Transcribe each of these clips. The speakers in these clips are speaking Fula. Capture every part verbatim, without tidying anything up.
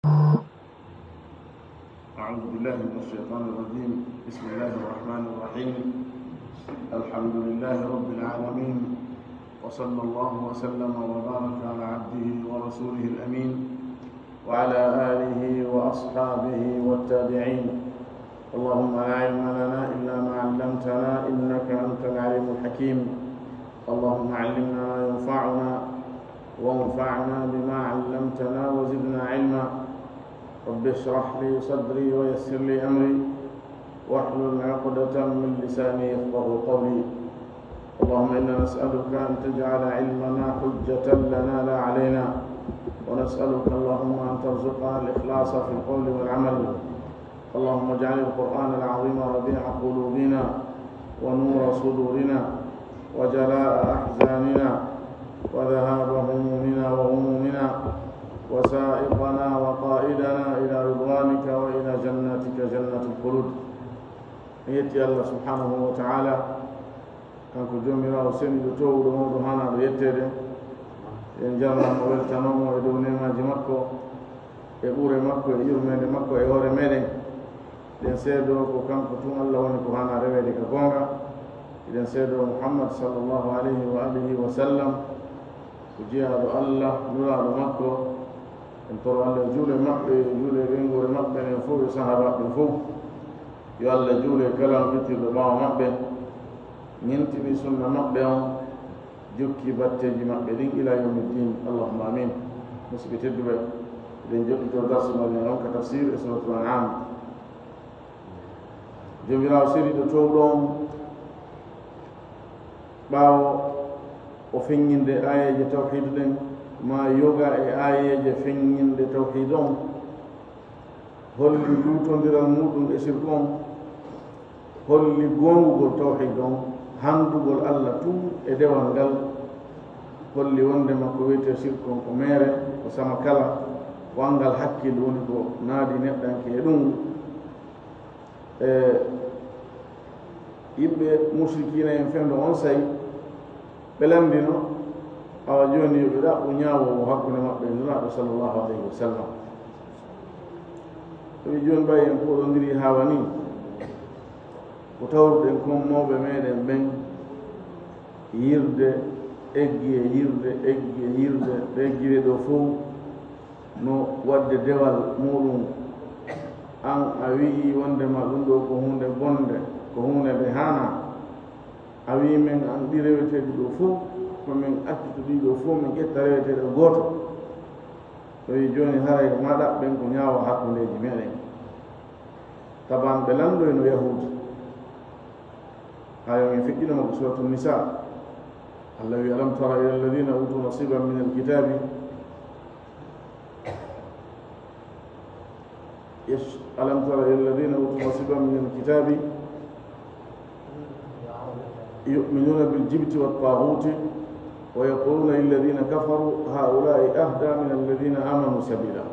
أعوذ بالله من الشيطان الرجيم. بسم الله الرحمن الرحيم. الحمد لله رب العالمين. وصلى الله وسلم وبارك على عبده ورسوله الأمين وعلى آله وأصحابه والتابعين. اللهم لا علم لنا إلا ما علمتنا إنك أنت العليم الحكيم. اللهم علمنا ما ينفعنا وانفعنا بما علمتنا وزدنا علما. رب اشرح لي صدري ويسر لي أمري واحلل عقدة من لساني يفقه قولي. اللهم إنا نسألك أن تجعل علمنا حجة لنا لا علينا، ونسألك اللهم أن ترزقنا الإخلاص في القول والعمل. اللهم اجعل القرآن العظيم ربيع قلوبنا ونور صدورنا وجلاء أحزاننا وذهاب همومنا وغمومنا وسائقنا وقائدنا إلى رضوانك وإلى جناتك جنة الخلود. En yetti Allah subhanahu wa ta'ala, kanko Joomiraawo seniiɗo, toowuɗo, mawɗo, haanaaɗo yetteede. En jarnamo, weltanoomo e dow neemaaji makko, e ɓure makko, e yurmeende makko e hoore meɗen. Ɗen seedoo ko kanko tun Allah woni ko haanaa reweede ka goonga. Hiɗen seedoo Muhammad sallallahu alayhi wa alihi wa sallam ko jiyaaɗo Allah, nulaaɗo makko. En toro Allah juule maɓɓe, juule ɓeynguure maɓɓe ɓen fow, e sahaabaaɓe ɓen fow. Yo Allah juule kala on fittirɗo ɓaawo maɓɓe, ñentini sunna maɓɓe on, jokki batteeji maɓɓe ɗin ila yawmi ddin. Allahumma amin. Musidɓe tedduɓe, eɗen joɗɗitoo darsu meɗen on ka tafsir e Suratul An'am. Joomiraawo seniiɗo toowɗo on, ɓaawo o feññinde aayeeje tawhiid ɗen, maa yoga e aayeeje feññinde tawhiid on, holli luutondiral muuɗum e sirku on, holli goongugol tawhiid on, hanndugol Allah tun e dewal ngal, holli wonndema ko wi'etee sirku on ko meere, ko sama kala, ko anngal hakkil woni ko naadi neɗɗanke e ɗum. E yimɓe musrikiina en fewndo on say, ɓe lanndino, awa jooni yo ɓe ɗaɓɓu ñaawoowo hakkunde maɓɓe e Nulaaɗo sallallahu alayhi wa sallam. O wi'i, jooni ɓay en puɗɗondiri haawani, ko tawruɗen kon mawɓe meɗen ɓen, yirde, eggi e yirde, eggi e yirde, ɓe eggiri ɗoo fow no waɗde dewal muuɗum. An a wi'i wonndema ɗum ɗoo ko huunde bonnde, ko huunde nde haanaa. A wi'i men an ɗi reweteeɗi ɗoo fow, ko men accutu ɗii ɗoo fow, men ƴetta reweteeɗo gooto. O wi'i jooni haray ma ɗaɓɓen ko ñaawa hakkundeeji meɗen. Taban ɓe lanndoyno Yahuud. Haa yo min feƴƴinoma ko Suratul Nisaa. Allah wi'i, ألم تر إلى الذين أوتوا نصيبا من الكتاب يش-، ألم تر إلى الذين أوتوا نصيبا من الكتاب يؤمنون بالجبت والطاغوت ويقولون للذين كفروا هؤلاء أهدى من الذين آمنوا سبيلا.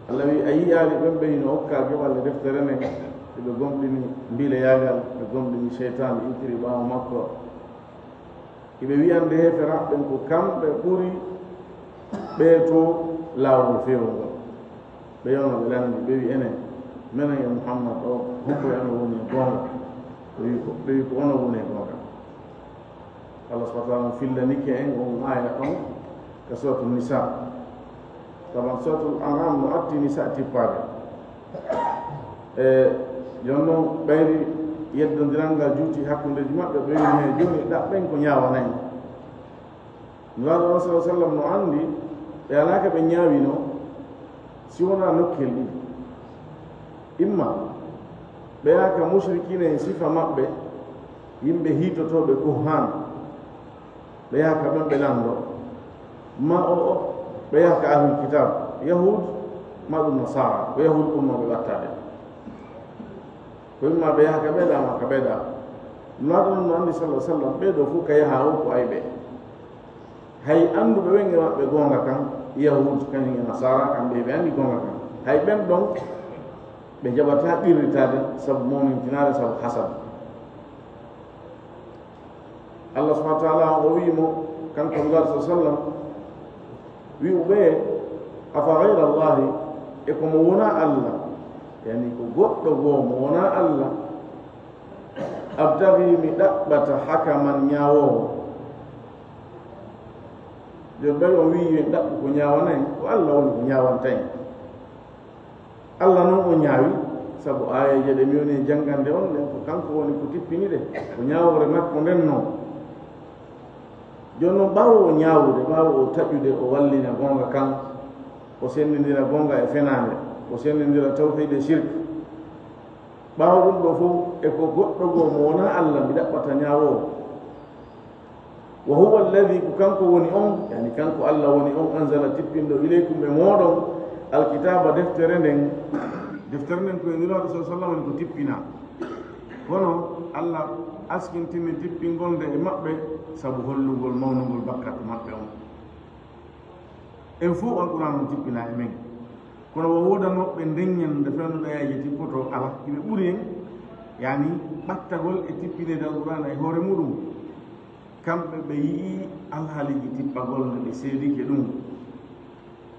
Allah wi'i, a yi'aali ɓen ɓe hino okkaa geɓal e deftere nden, ɓe gomɗini mbileyaagal, ɓe gomɗini seytaane, inkiri ɓaawo makko. Hiɓe wi'ande heeferaaɓe ɓen ko kamɓe ɓuri ɓee to laawol feewungol. Ɓe yewno ɓe lanndi, ɓe wi'i, enen, menen e Muhammad o, hombo e amen woni e goonga? Ɓe wi'i ko, ɓe wi'i ko onon woni e goonga. Allah subhanahu wa ta'ala fillanike en on aaya ɗon ka Suratul Nisaa. Taban Suratul An'am no atti Nisaa tippaade. E jooni non ɓayri yeddondiral ngal juuti hakkundeeji maɓɓe, ɓe wi'i, he jooni ɗaɓɓen ko ñaawana en. Nulaaɗo on sallallahu alaihi wasallam no anndi ɓe alaa ka ɓe ñaawino si wonaa nokkel ɗiɗi. Imma ɓe yaha ka mushrikiina e sifa maɓɓe, yimɓe hiitotooɓe kuhaan, ɓe yaha ka ɓen ɓe lanndo. Ma o, o, ɓe yaha ka ahlul kitaab, Yahuud, ma ɗum Nasaara, ko Yahuud ɓurnoo ɓe ɓattaade. Ko imma ɓe yaha ka ɓe ɗaa, ma ka ɓe ɗaa. Nulaaɗo on no anndi, sallallahu alaihi wasallam, ɓee ɗoo fof ka yaha o ko ayɓe. Hay annduɓe ɓen e maɓɓe goonga kan, Yahuud, kañum e Nasaara, kamɓe ɓe anndi goonga kan. Hay ɓen ɗon, ɓe jaɓataa qirritaade sabu mawnintinaare, sabu hasad. Allah subhanahu wa ta'ala o wi'i mo, kanko Nulaaɗo sallallahu alaihi wasallam, wi'u ɓe, Afa ghayra Allahi, e ko mo wonaa Allah, yani ko goɗɗo goo mo wonaa Allah, abtaghi, mi ɗaɓɓata, hakaman, ñaawoowo. Jooni ɓay on wi'i yo en ɗaɓɓu ko ñaawana en, ko Allah woni ko ñaawanta en. Allah non o ñaawi, sabu aayeeje ɗe mi woni e janngande on ɗen, ko kanko woni ko tippini ɗe, ko ñaawoore makko nden non. Jooni non, ɓaawo o ñaawude, ɓaawo o taƴude, o wallina goonga kan, o senndindira goonga e fenaande, o senndindira tawhiid e shirk. Ɓaawo ɗum ɗoo fof, e ko goɗɗo goo mo wonaa Allah mi ɗaɓɓata ñaawoowo. Wa huwa alladhi, ko kanko woni on, yani kanko Allah woni on, anzala, tippinɗo, ilaykum, e mooɗon, alkitaaba, deftere nden. Deftere nden ko e Nulaaɗo sallallaahu alayhi wa sallam woni ko tippinaa. Kono Allah askintini tippingol nde e maɓɓe sabu hollugol mawnugol bakkatu maɓɓe on. En fof Alqur'aan on tippinaa e men. Kono wo woodanooɓe ndeññan nde fewndo ɗayaaji tippoto, ala, hiɓe ɓuri en, yani, ɓattagol e tippineede Alqur'aana e hoore muɗum. Kamɓe ɓe yi'i alhaaliiji tippagol nde ɓe seedike ɗum.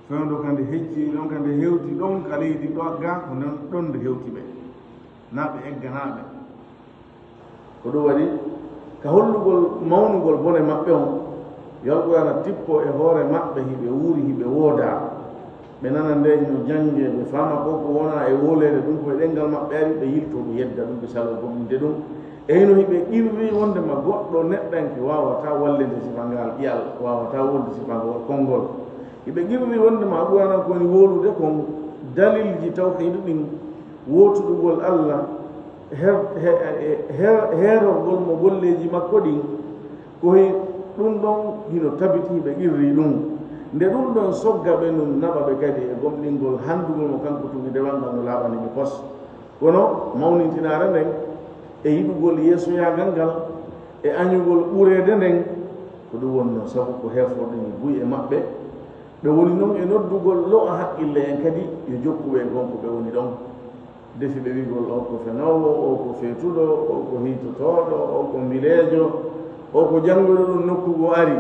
Fewndo ka nde hecci ɗon, ka nde hewti ɗon, ka leydi ɗo, ga ko nden ɗon nde hewti ɓe. Naa ɓe egganaaɓe. Ko ɗum waɗi, ka hollugol mawnugol bone maɓɓe on, yo Alqur'aana tippo e hoore maɓɓe, hiɓe wuuri, hiɓe woodaa. Ɓe nana nde hino janngee, ɓe faama ko ko wonaa e wooleede ɗum, ko e ɗemngal maɓɓe ari, ɓe yiltoo, ɓe yedda ɗum, ɓe saloo gomɗinde ɗum. E hino hiɓe qirri wonndema goɗɗo neɗɗanke waawataa wallinde sifa ngal ƴi'al, waawataa wolde sifa ngol konngol. Hiɓe qirri wonndema Alqur'aana ko woni wowlude kon dalilji tawhiid ɗin, wootuɗugol Allah, her-, he-, he-, heerorgol mo golleeji makko ɗin, ko he ɗum ɗon hino tabiti, hiɓe qirri ɗum. Nde ɗum ɗon sogga ɓe, ɗum naɓa ɓe kadi e gomɗingol hanndugol mo kanko tun e dewal ngal no laaɓani ɓe pos. Kono mawnintinaare nden e yiɗugol yeesoyaagal ngal e añugol ɓureede nden, ko ɗum wonnoo sabu ko heeforɗini buy e maɓɓe. Ɓe woni non e noddugol lo'a haqqille en kadi yo jokku ɓe e gon ko ɓe woni ɗon. Defi ɓe wi'gol, o ko fenoowo, o ko feetuɗo, o ko hiitotooɗo, o ko mbileejo, o ko jannguɗo ɗum nokku goo ari,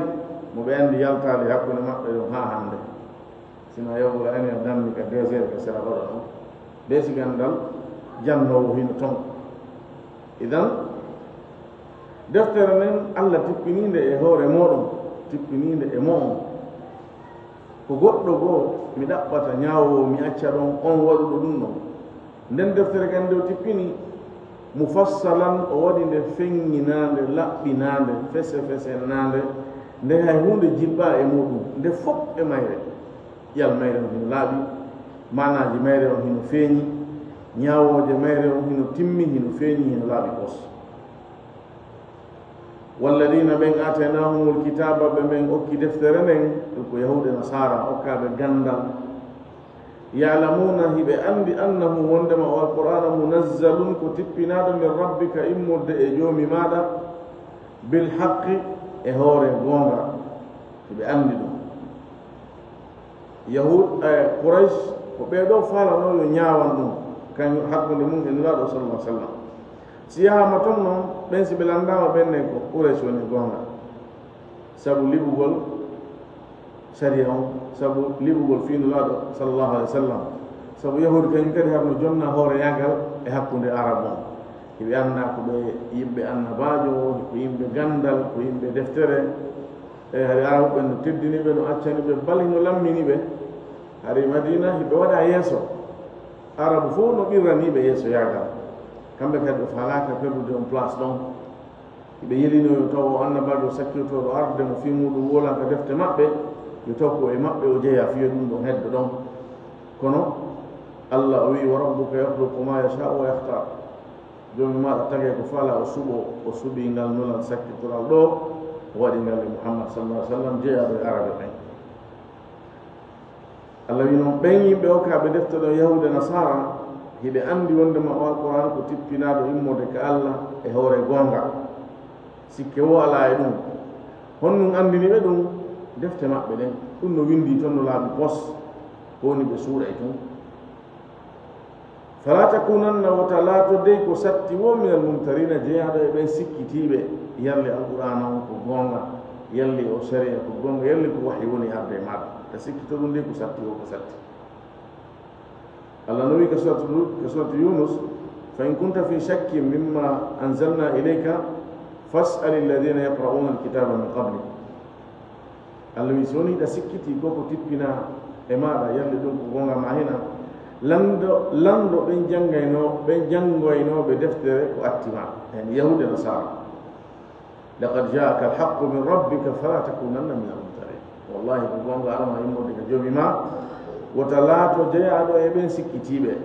mo ɓe anndi yaltaali hakkunde maɓɓe ɗum haa hannde. Sina yowɓe ani a dammi ka deux heures ka sera oɗo ɗon. Ɓe si ganndal jannoowo hino ton. Idan, deftere nden Allah tippiniinde e hoore mooɗon, tippiniinde e mo'on. Ko goɗɗo goo mi ɗaɓɓata ñaawoowo, mi acca ɗon on waɗuɗo ɗum ɗon. Nden deftere kan nde o tippini, mufassalan, o waɗi nde feŋŋinaande, laɓɓinaande, fese-fesenaande, nde hay huunde jibbaa e muuɗum, nde fof e mayre. Ƴi'al mayre on hino laaɓi, maanaaji mayre on hino feeñi, ñaawooje mayre on hino timmi, hino feeñi, hino laaɓi pos. Walladina, ɓen, aataynahumul kitaaba, ɓe men okki deftere nden, ɗum ko Yahuude Nasaara, okkaaɓe ganndal. Ya'lamuna, hiɓe anndi, annahu, wonndema o Alqur'aana, munazzalun, ko tippinaaɗo, min rabbika, immorde e Joomi maaɗa, bil haqqi, e hoore goonga. Hiɓe anndi ɗum. Yahud, eh, Quraysh, ko ɓee ɗoo faalanoo yo ñaawan ɗum, kañum hakkunde mum e Nulaaɗo sallallahu alaihi wasallam. Si yahaama ton non, ɓen si ɓe lanndaama, ɓen ne ko Quraysh woni e goonga. Sabu liɓugol sariya on, sabu liɓugol fii Nulaaɗo sallallahu alaihi wasallam. Sabu Yahuud kañum kadi harno jonna hooreyaagal e hakkunde Arab on. Hiɓe anndaa ko ɓe yimɓe annabaajo, ko yimɓe ganndal, ko yimɓe deftere. E hari Arabu ɓen no teddini ɓe, no accani ɓe, bal hino lammini ɓe. Hari Madina hiɓe waɗa yeeso. Arabu fof no qirranii ɓe yeesoyaagal. Kamɓe kadi ɓe faalaaka perdude on place ɗon. Hiɓe yelino yo taw o annabaajo sakkitotooɗo arde mo fii muuɗum woolanka defte maɓɓe, yo taw ko e maɓɓe o jeyaa, fii yo ɗum ɗon heddo ɗon. Kono Allah o wi'i, "Wa rabbuka yakhluqu ma yasha'u wa yakhtar." Joomi maaɗa tagee ko faalaa, o suɓoo, o suɓii ngal nulal sakkitoral ɗoo, o waɗi ngal e Muhammad sallallahu alaihi wasallam, jeyaaɗo e Arabe ɓen. Allah wi'i non, ɓen yimɓe okkaaɓe defte ɗon, Yahuuda, Nasaara, hiɓe anndi wonndema o Alqur'aan ko tippinaaɗo immorde ka Allah e hoore goonga. Sikke woo alaa e ɗum. Honɗum anndini ɓe ɗum? Defte maɓɓe ɗen. Ɗum no winndii ton, no laaɓi pos. Ko woni ɓe suuɗay tun. Fala takunanna, wota laato dey ko satti woo, minal mumtariina, jeyaaɗo e ɓen sikkitiiɓe, yalli Alqur'aana on ko goonga, yalli o sariya ko goonga, yalli ko wahyi woni arde e maaɗa. Sikkito ɗum de ko satti o, ko satti. Allah no wi ka suratu Lut, ka suratu Yunus: "Fa in kunta fi shakkin mimma anzalna ilayka fas'al alladhina yaqra'una alkitaba min qablik." Allah wi, so woni hiɗa sikkiti ko ko tippina e maɗa, yalle ɗum ko gonga ma hina, lando, lando ɓen jangayno, ɓen jangoynoɓe deftere ko atti ma, yani yahude nasara. "Laqad ja'aka alhaqqu min rabbika fala takunanna min almumtarin." Wallahi, ko gonga arano immorde ka Joomi ma, wota laato jeyaaɗo e ɓen sikkitiiɓe.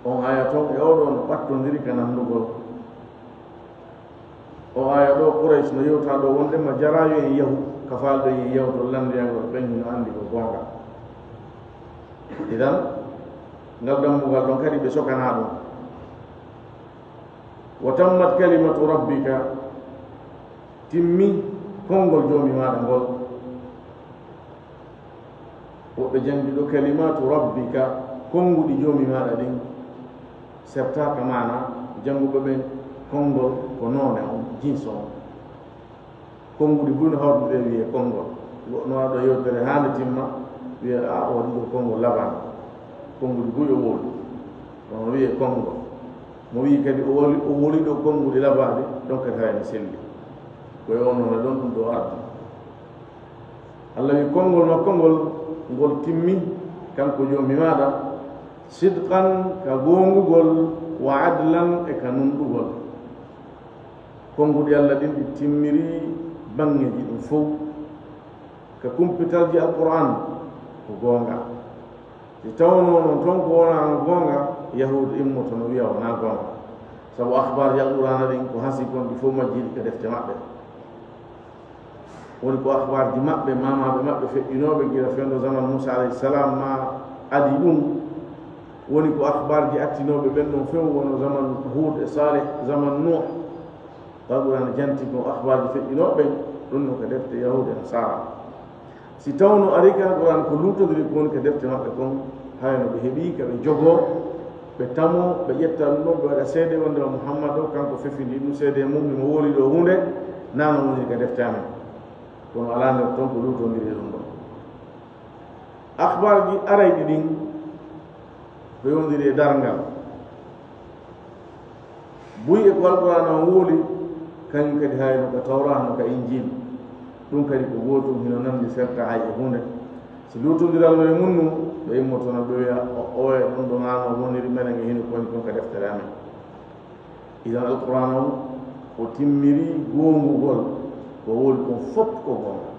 On aya ton e oɗo no ɓattondiri ka nandugol. O aya ɗo, Quraysh no yewta ɗo wondema jarayo en yahu ka faalɗo en yewto landiyangol ɓen hino andi ko gonga. Idan, ngal dammugal ɗon kadi ɓe sokana ɗum. "Wa tammat kalimatu rabbika," timmi konngol Joomi maaɗa ngol. Woɓɓe janngi ɗo kalimatu rabbika, konnguɗi Joomi maaɗa ɗin, sertaaka maana jannguɓe ɓen konngol ko noone on, jins on. Konnguɗi buy no hawtindire wiyee konngol. Goɗɗo no waɗa ɗo yewtere haa nde timma, wiyee, "A, o waɗi ɗo konngol labano." Konnguɗi buy o wowli. Ɗon o wiyee konngol. Mo wi'i kadi o wowli, o wowli ɗo konnguɗi labaaɗi, ɗon kadi haray no selli. Ko e on noone ɗon ɗum ɗo ardi. Allah wi konngol makko ngol, ngol timmi, kanko Joomi maaɗa, sidqan, ka goongugol, wa adlan, e ka nunɗugol. Konnguɗi Allah ɗin ɗi timmiri baŋŋeeji ɗin fow. Ka kumpitalji Alqur'aan ko goonga. Si tawno non ton ko wonaa goonga, Yahuuda immoto no wi'a wonaa goonga. Sabu akhbaarji Alqur'aana ɗin ko hasii kon ɗi fow majjiiɗi ka defte maɓɓe. Woni ko akhbaarji maɓɓe, maamaaɓe maɓɓe feƴƴinooɓe gila fewndo zaman Muusaa alayhi salaam maa adii ɗum. Woni ko akhbaarji attinooɓe ɓen ɗon few, wano zaman Huud e Saalih, zaman Nuuh. Alqur'aana janti ko akhbaarji feƴƴinooɓe ɓen, ɗum no ko defte Yahuuda e Nasaara. Si tawno ari ka Alqur'aana ko luutondiri ko woni ka defte maɓɓe kon, hayno ɓe heɓii ka ɓe jogoo, ɓe tamoo, ɓe ƴetta ɗum ɗon, ɓe waɗa seede wonde o Muhammad o, kanko fefindi ɗum seede mum, himo wowli ɗo huunde, naa no woniri ka defte amen. Kono alaa nder ton ko luutondiri e ɗum ɗon. Akhbaarji arayɗi ɗin ko yowndiri e darngal. Buy e ko Alqur'aana on wowli, kañum kadi hayno ka Tawraat, no ka Injiil. Ɗum kadi ko gootum, hino nanndi, sertaa hay e huunde. Si luutondiral no e mun nu, ɓe immotono ɓe wi'a, "O, oye, ɗum ɗo maa no woniri, menen e hino ko woni kon ka deftere amen." Idan Alqur'aana on, o timmiri goongugol, ko wowli kon fow ko goonga.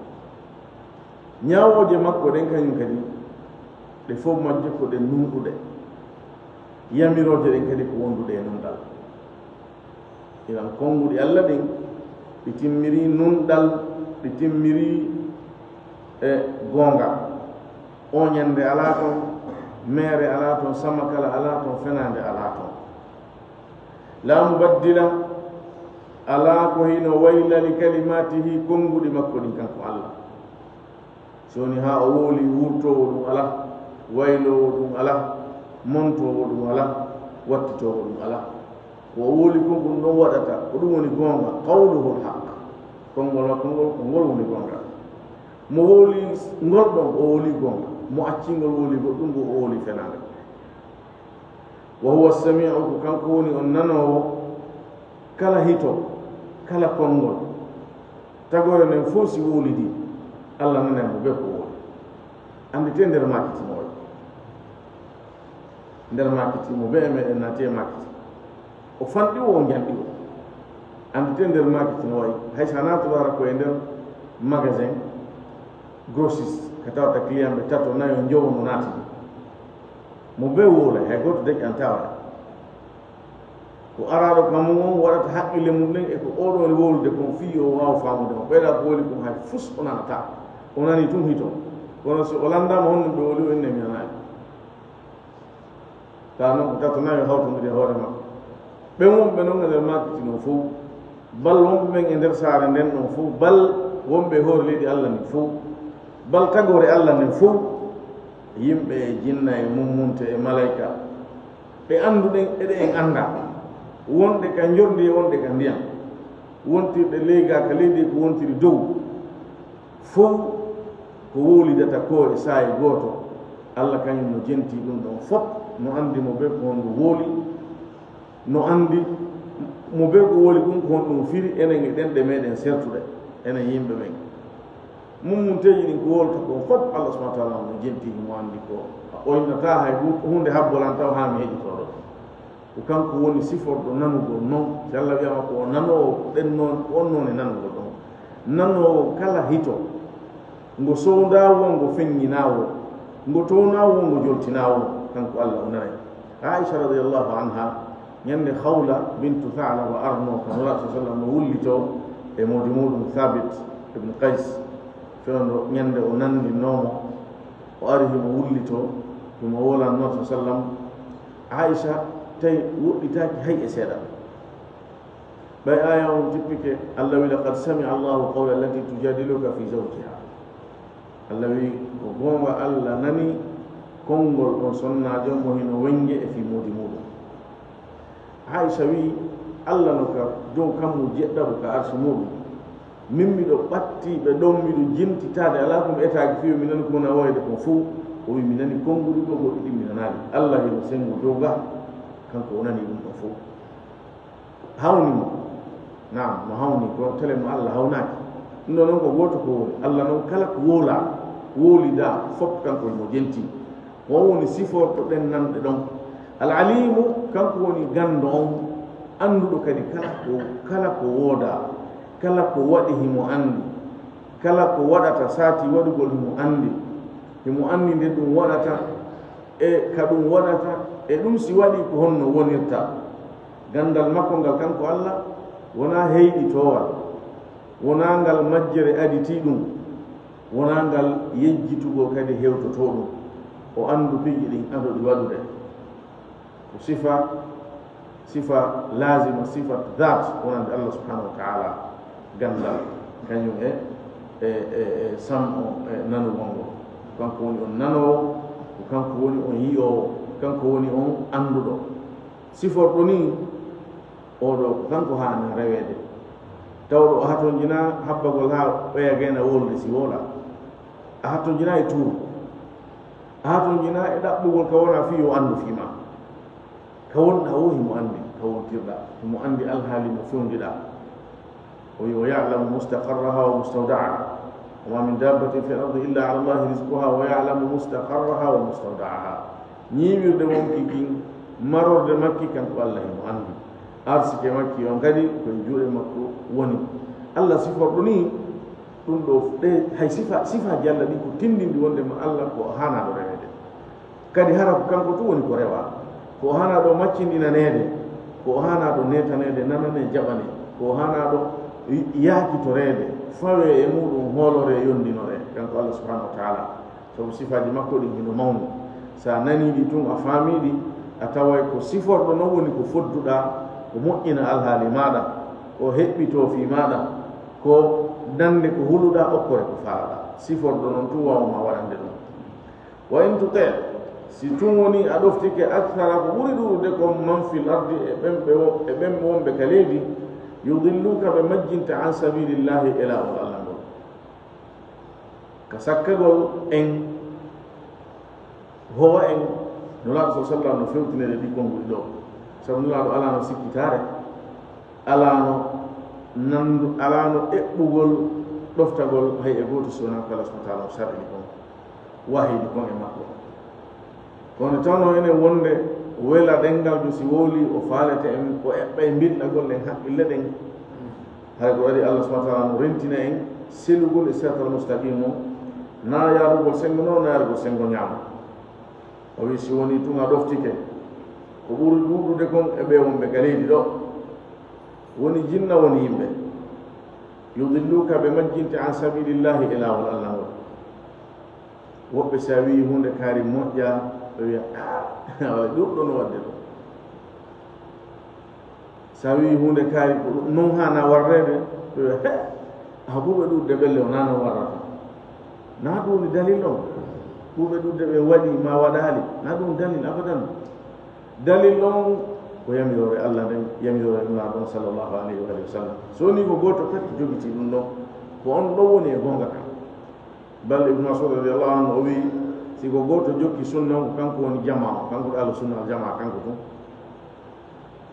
Ñaawooje makko ɗen kañum kadi, ɗe fow majje ko ɗe nunɗuɗe. Yamirooje ɗen kadi ko wonduɗe e nunɗal. Inan konnguɗi Alla ɗin, ɗi timmiri nunɗal, ɗi timmiri e goonga. Ooñannde alaa ton, meere alaa ton, samakala alaa ton, fenaande alaa ton. Laa mubaddila, alaa ko hino wayla li kalimaatihi, konnguɗi makko ɗin kanko Alla. Si woni haa o wowli, wurtoowo ɗum alaa, wayloowo ɗum alaa, montoowo ɗum alaa, wattitoowo ɗum alaa. Ko o wowli kon, ɗum ɗon waɗata, ko ɗum woni goonga, qawluhul haq. Konngol makko ngol, ko ngol woni goonga. Mo wowli ngol ɗon, o wowli goonga. Mo acci ngol wowli goɗɗum, ko o wowli fenaande. Wa huwa samiu, ko kanko woni on nanoowo kala hito, kala konngol. Tagoore nden fof si wowlidii, Alla nanay mo bee ko wowli. Annditee nder maakiti mo wayi. Nder maakiti mo bee e meɗen naati e maakiti. O fanɗi o, o janɗi o. Annditee nder maakiti mo wayi. Hay so a naatoraaka ko e nder magasin, grossiste, ka tawata client ɓe tato, nayo, njowo no naati. Mo bee wowlay, hay gooto deƴƴantaa waɗa. Ko araaɗo ka mum on waɗata haqqille mum ɗen e ko oɗo woni wowlude kon fii yo o waaw faamude mo. Ɓeyda ko wowli kon hay fus o nanataa. O nanii tun hito. Kono si o lanndaama honno ɓe wowli, o inne mi nanaali. Kaa non ko tato nayo hawtondiri e hoore makko. Ɓen wonɓe non e nder maakiti non fow. Bal wonɓe ɓen e nder saare nden ɗon fow, bal wonɓe e hoore leydi Alla ndin fow, bal tagoore Alla nden fow, yimɓe e jinna e mummunte e malayka, ɓe annduɗen e ɗe en anndaa, wonɗe ka njordi e wonɗe ka ndiyam, wontirɗe ley gaa ka leydi e ko wontiri dow, fow ko wowlidata ko e saa'i gooto, Allah kañum no jenti ɗum ɗon fof, no anndi mo bee ko honɗum wowli, no anndi mo bee ko wowli ɗum ko honɗum firi, enen e ɗenɗe meɗen sertuɗe, enen yimɓe ɓen. Mummunteeji ɗin ko wowlata kon fof, Allah subhanahu wa taala no jenti, himo anndi ko o innata hay hu-, huunde habbolan taw haa mi heɗitoo ɗo. Ko kanko woni siforɗo nanugol non. Si Allah wi'ama ko o nanoowo, ko ɗen non, ko on non e nanugol ɗon. Nanoowo kala hito, ngo sowndaawoo, ngo feññinaawoo, ngo toonaawoo, ngo joltinaawoo, kanko Allah o nanay. Aisha radiyallahu anha, ñande Khawla bintu Tha'laba arno ka Nulaaɗo sallallahu alaihi wasallam no wullitoo e moodi muuɗum Thabit ibn Qais, fewndo ñande o nanndinoo mo, o ari himo wullitoo, himo wowlannoo sallallahu alaihi wasallam. Aisha tawi woɗɗitaaki hay e seeɗa. Ɓay aaya on jippike, Allah wi, "Laqad sami'a Allahu qawla allati tujadiluka fi zawjiha." Allah wi, "Ko goonga, Allah nani konngol on sonnaajo mo hino wennge e fii moodi muuɗum." Aisha wi, "Allah no ka dow kammu jeɗɗaɓo ka arsu muuɗum. Min miɗo ɓatti ɓe ɗon, miɗo jentitaade, alaa ko mi etaaki fii mi nani ko wona woyde kon fow." O wi, "Mi nani konnguɗi ko goɗɗi ɗin mi nanaali." Allah hino senngo dow ga, kanko o nani ɗum ɗon fow. Hawni mo. Naam, mo hawni ko tele mo Allah hawnaaki. Ɗum ɗo non ko gooto ko woni. Allah non kala ko wowla, wowlida, fof kanko mo jenti. Mo woni siforto ɗen nanɗe ɗon. Al Alimu, kanko woni ganndo on, annduɗo kadi kala ko, kala ko wooda, kala ko waɗi himo anndi, kala ko waɗata saati waɗugol himo anndi, himo anndi nde ɗum waɗata, e ka ɗum waɗata, e ɗum si waɗi ko honno wonirta. Ganndal makko ngal kanko Allah wonaa heyɗitoowal, wonaa ngal majjere aditii ɗum, wonaa ngal yejjitugol kadi hewtotoo ɗum. O anndu piiji ɗin, ado ɗi waɗude. Ko sifa, sifa laazima, sifa daat wonande Allah subhanahu wa taala, ganndal, kañum e, e, e, e sam'o, e nanugol ngol. Kanko woni on nanoowo, ko kanko woni on yi'oowo, kanko woni on annduɗo. Siforɗo nii, oo ɗoo ko kanko haana reweede. Tawɗo o hatonjinaa habbagol haa ɓeya geena wolde si woola. A hatonjinaa e tuur. A hatonjinaa e ɗaɓɓugol ka wonaa fii yo anndu fii maa. Ka wonɗaa woo himo anndi, ka wontirɗaa. Himo anndi alhaali mo fewndiɗaa. O wi'i, "Wa ya'lamu mustaqarraha wa mustawda'aha. Wa ma min dabbatin fil ardi illa ala Allahi rizquha wa ya'lamu mustaqarraha wa mustawda'aha." Ñiiwirde wonki kin, marorde makki, kanko Allah himo anndi. Arsike makki on kadi ko e juuɗe makko woni. Allah siforɗo nii, ɗum ɗo, ɗe hay sifa, sifaaji Allah ɗin ko tinndindi wonde ma Allah ko o haanaaɗo reweede. Kadi hara ko kanko tun woni ko rewaa. Ko o haanaaɗo maccindinaneede, ko o haanaaɗo neetaneede, nananee, jaɓanee, ko o haanaaɗo yaakitoreede, fawee e muuɗum, hooloree, yondinoree, kanko Allah subhanahu wa taala. Sabu sifaaji makko ɗin hino mawni. Si a nanii ɗi tun, a faamii ɗi, a taway ko siforɗo non woni ko fodduɗaa, ko moƴƴina alhaali maaɗa, ko heɓɓitoo fii maaɗa, ko dande ko huluɗaa, okkore ko faalaɗaa. Siforɗo non tun waawa ma waɗande ɗum. "Wa in tuti'," si tun woni a ɗoftike, "akthara," ko ɓuri ɗuuɗude kon, "man fil ardi," e ɓen ɓe wo-, e ɓen wonɓe ka leydi, "yudilluka," ɓe majjinte, "an sabilillahi," e laawol Allah ngol. Ka sakkagol en, howa en, Nulaaɗo sallallahu alaihi wasallam no fewtinede ɗi konnguɗi ɗo. Sabu Nulaaɗo alaano sikkitaare, alaano nandu, alaano eɓɓugol ɗoftagol hay e gooto si wonaa ko Allah subhanahu wa taala o sar'ini kon, wahidi kon e makko. Kono tawno enen wonde wela ɗenngal jo si wowli o faalete en, o eɓɓa e mbinɗagol en haqqille ɗen. Hay ko waɗi Allah subhanahu wa taala no rentina en selugol e siratal mustaqim o, na yaarugol senngo nano, na yaarugol senngo ñaamo. O wi, si woni tun a ɗoftike, ko ɓuri ɗuuɗude kon e ɓe wonɓe ka leydi ɗo, woni jinna, woni yimɓe, yudilluka, ɓe majjinte, an sabilillahi, e laawol Allah ngol. Woɓɓe si a wi'i huunde kaari moƴƴa, ɓe wi'a, "Ah, wala ɗuuɗɗo no waɗde ɗum." Si a wi'i huunde kaari ko ɗum non haana warreede, ɓe wi'a, "He, a ɓuuɓe ɗuuɗde belle o naano warrata." Na ɗum woni dalil on. Ɓuuɓe ɗuuɗde ɓe waɗi ma waɗaali, na ɗum dalil abadan. Dalil on ko yamiroore Allah nden, yamiroore Nulaaɗo on sallallahu alayhi wa sallam. So woni ko gooto kadi jogiti ɗum ɗon, ko on ɗon woni e goonga kan. Bal Ibnu Mas'ud radiyallahu anhu o wiyi, si ko gooto jokki sunna on, ko kanko woni jamaa, kanko ko ahlu sunna wal jamaa, kanko tun.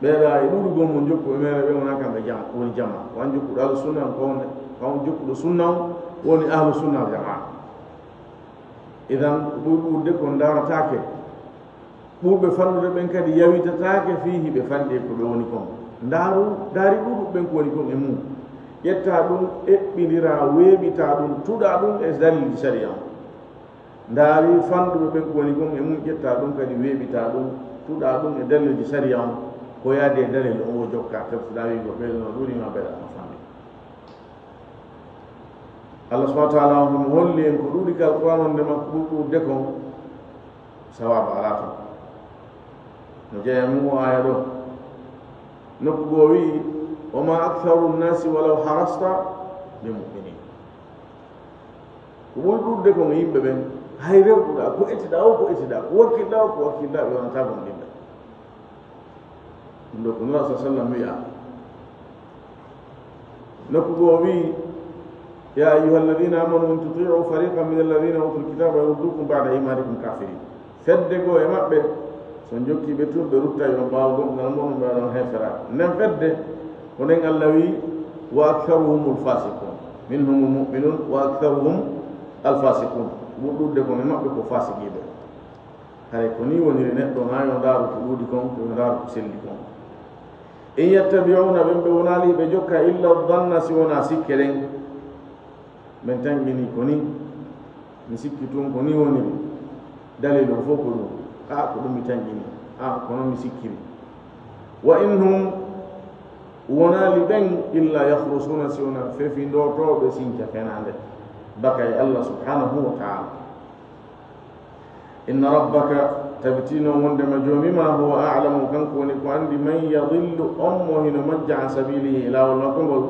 Ɓeeɗa e ɗuuɗugol mo jokku e meere ɓe, wonaa kamɓe jam-, woni jamaa. Ko an jokkuɗo ahlu sunna on, ko on, ko on jokkuɗo sunna on woni ahlu sunna wal jamaa. Idan, ko ɓuri ɗuuɗude ko ndaarataake. Ɓurɓe fanɗude ɓen kadi yawitataake fii hiɓe fanɗi e ko ɓe woni kon. Ndaaru, ndaari ɗuuɗuɓe ɓen ko woni kon e mum. Ƴetta ɗum, eɓɓindira, weeɓita ɗum, tuɗa ɗum e dalilji sariya on. Ndaari fanɗuɓe ɓen ko woni kon e mum, ƴetta ɗum kadi weeɓita ɗum, tuɗa ɗum e dalilji sariya on. Ko yaadi e dalil on o jokka, teftuɗa wiigo ɓeyno ɗuuɗi ma ɓeyɗa ma fanɗi. Allah subhanahu wa ta'ala on mo holli en ko ɗuuɗi ka Alquran on, nde makko ɓuri ɗuuɗude kon, sawaaba alaa ton. No jeyaa e mum o aaya ɗo. Nokku goo wi'i, "Wa ma aktharu nnasi walaw harasta bi mu'minin." Ko ɓuri ɗuuɗude kon e yimɓe ɓen, hay rewɗuɗaa, ko etiɗaa o, ko etiɗaa, ko wakkilɗaa o, ko wakkilɗaa, ɓe wonataa gomɗinɓe. Ɗum ɗo ko Nulaaɗo sallallahu alaihi wasallam wi'a. Nokku goo o wi'i, "Ya ayyuha alladhina amanu in tuti'u fariqan min alladhina utul kitaba yaruddukum ba'da imanikum kafirin." Fedde goo e maɓɓe, so on jokkii ɓe tun, ɓe ruttay on ɓaawo gomɗinal mon, ɓe waɗan heeferaaɓe. Nden fedde, ko nden Allah wi'i, "Wa aktharuhumul fasiqun. Minhumul mu'minun, wa aktharuhum al fasiqun." Ɓuri ɗuuɗude kon e maɓɓe ko fasiqiiɓe. Haray ko nii woniri neɗɗo, maa yo ndaaru ko ɗuuɗi kon, ko yo ndaaru ko selli kon. In yattabi'una, ɓen ɓe wonaali ɓe jokka illa dhanna, si wonaa sikke ɗen. Men tanƴini ko nii, mi sikki tun ko nii woniri. Dalil o fof ko ɗum. A, ko ɗum mi tanƴini. A, ko non mi sikkiri. Wa in hum, wonaali ɓen illa yakhrusuna, si wonaa fefindotooɓe sinca fenaande baka e Allah subhanahu wa ta'ala. Inna rabbaka, tabitino wondema Joomi ma, huwa a'lamu, kanko woni ko anndi, man yadillu, on mo hino majja, an sabilihi, e laawol makko ngol.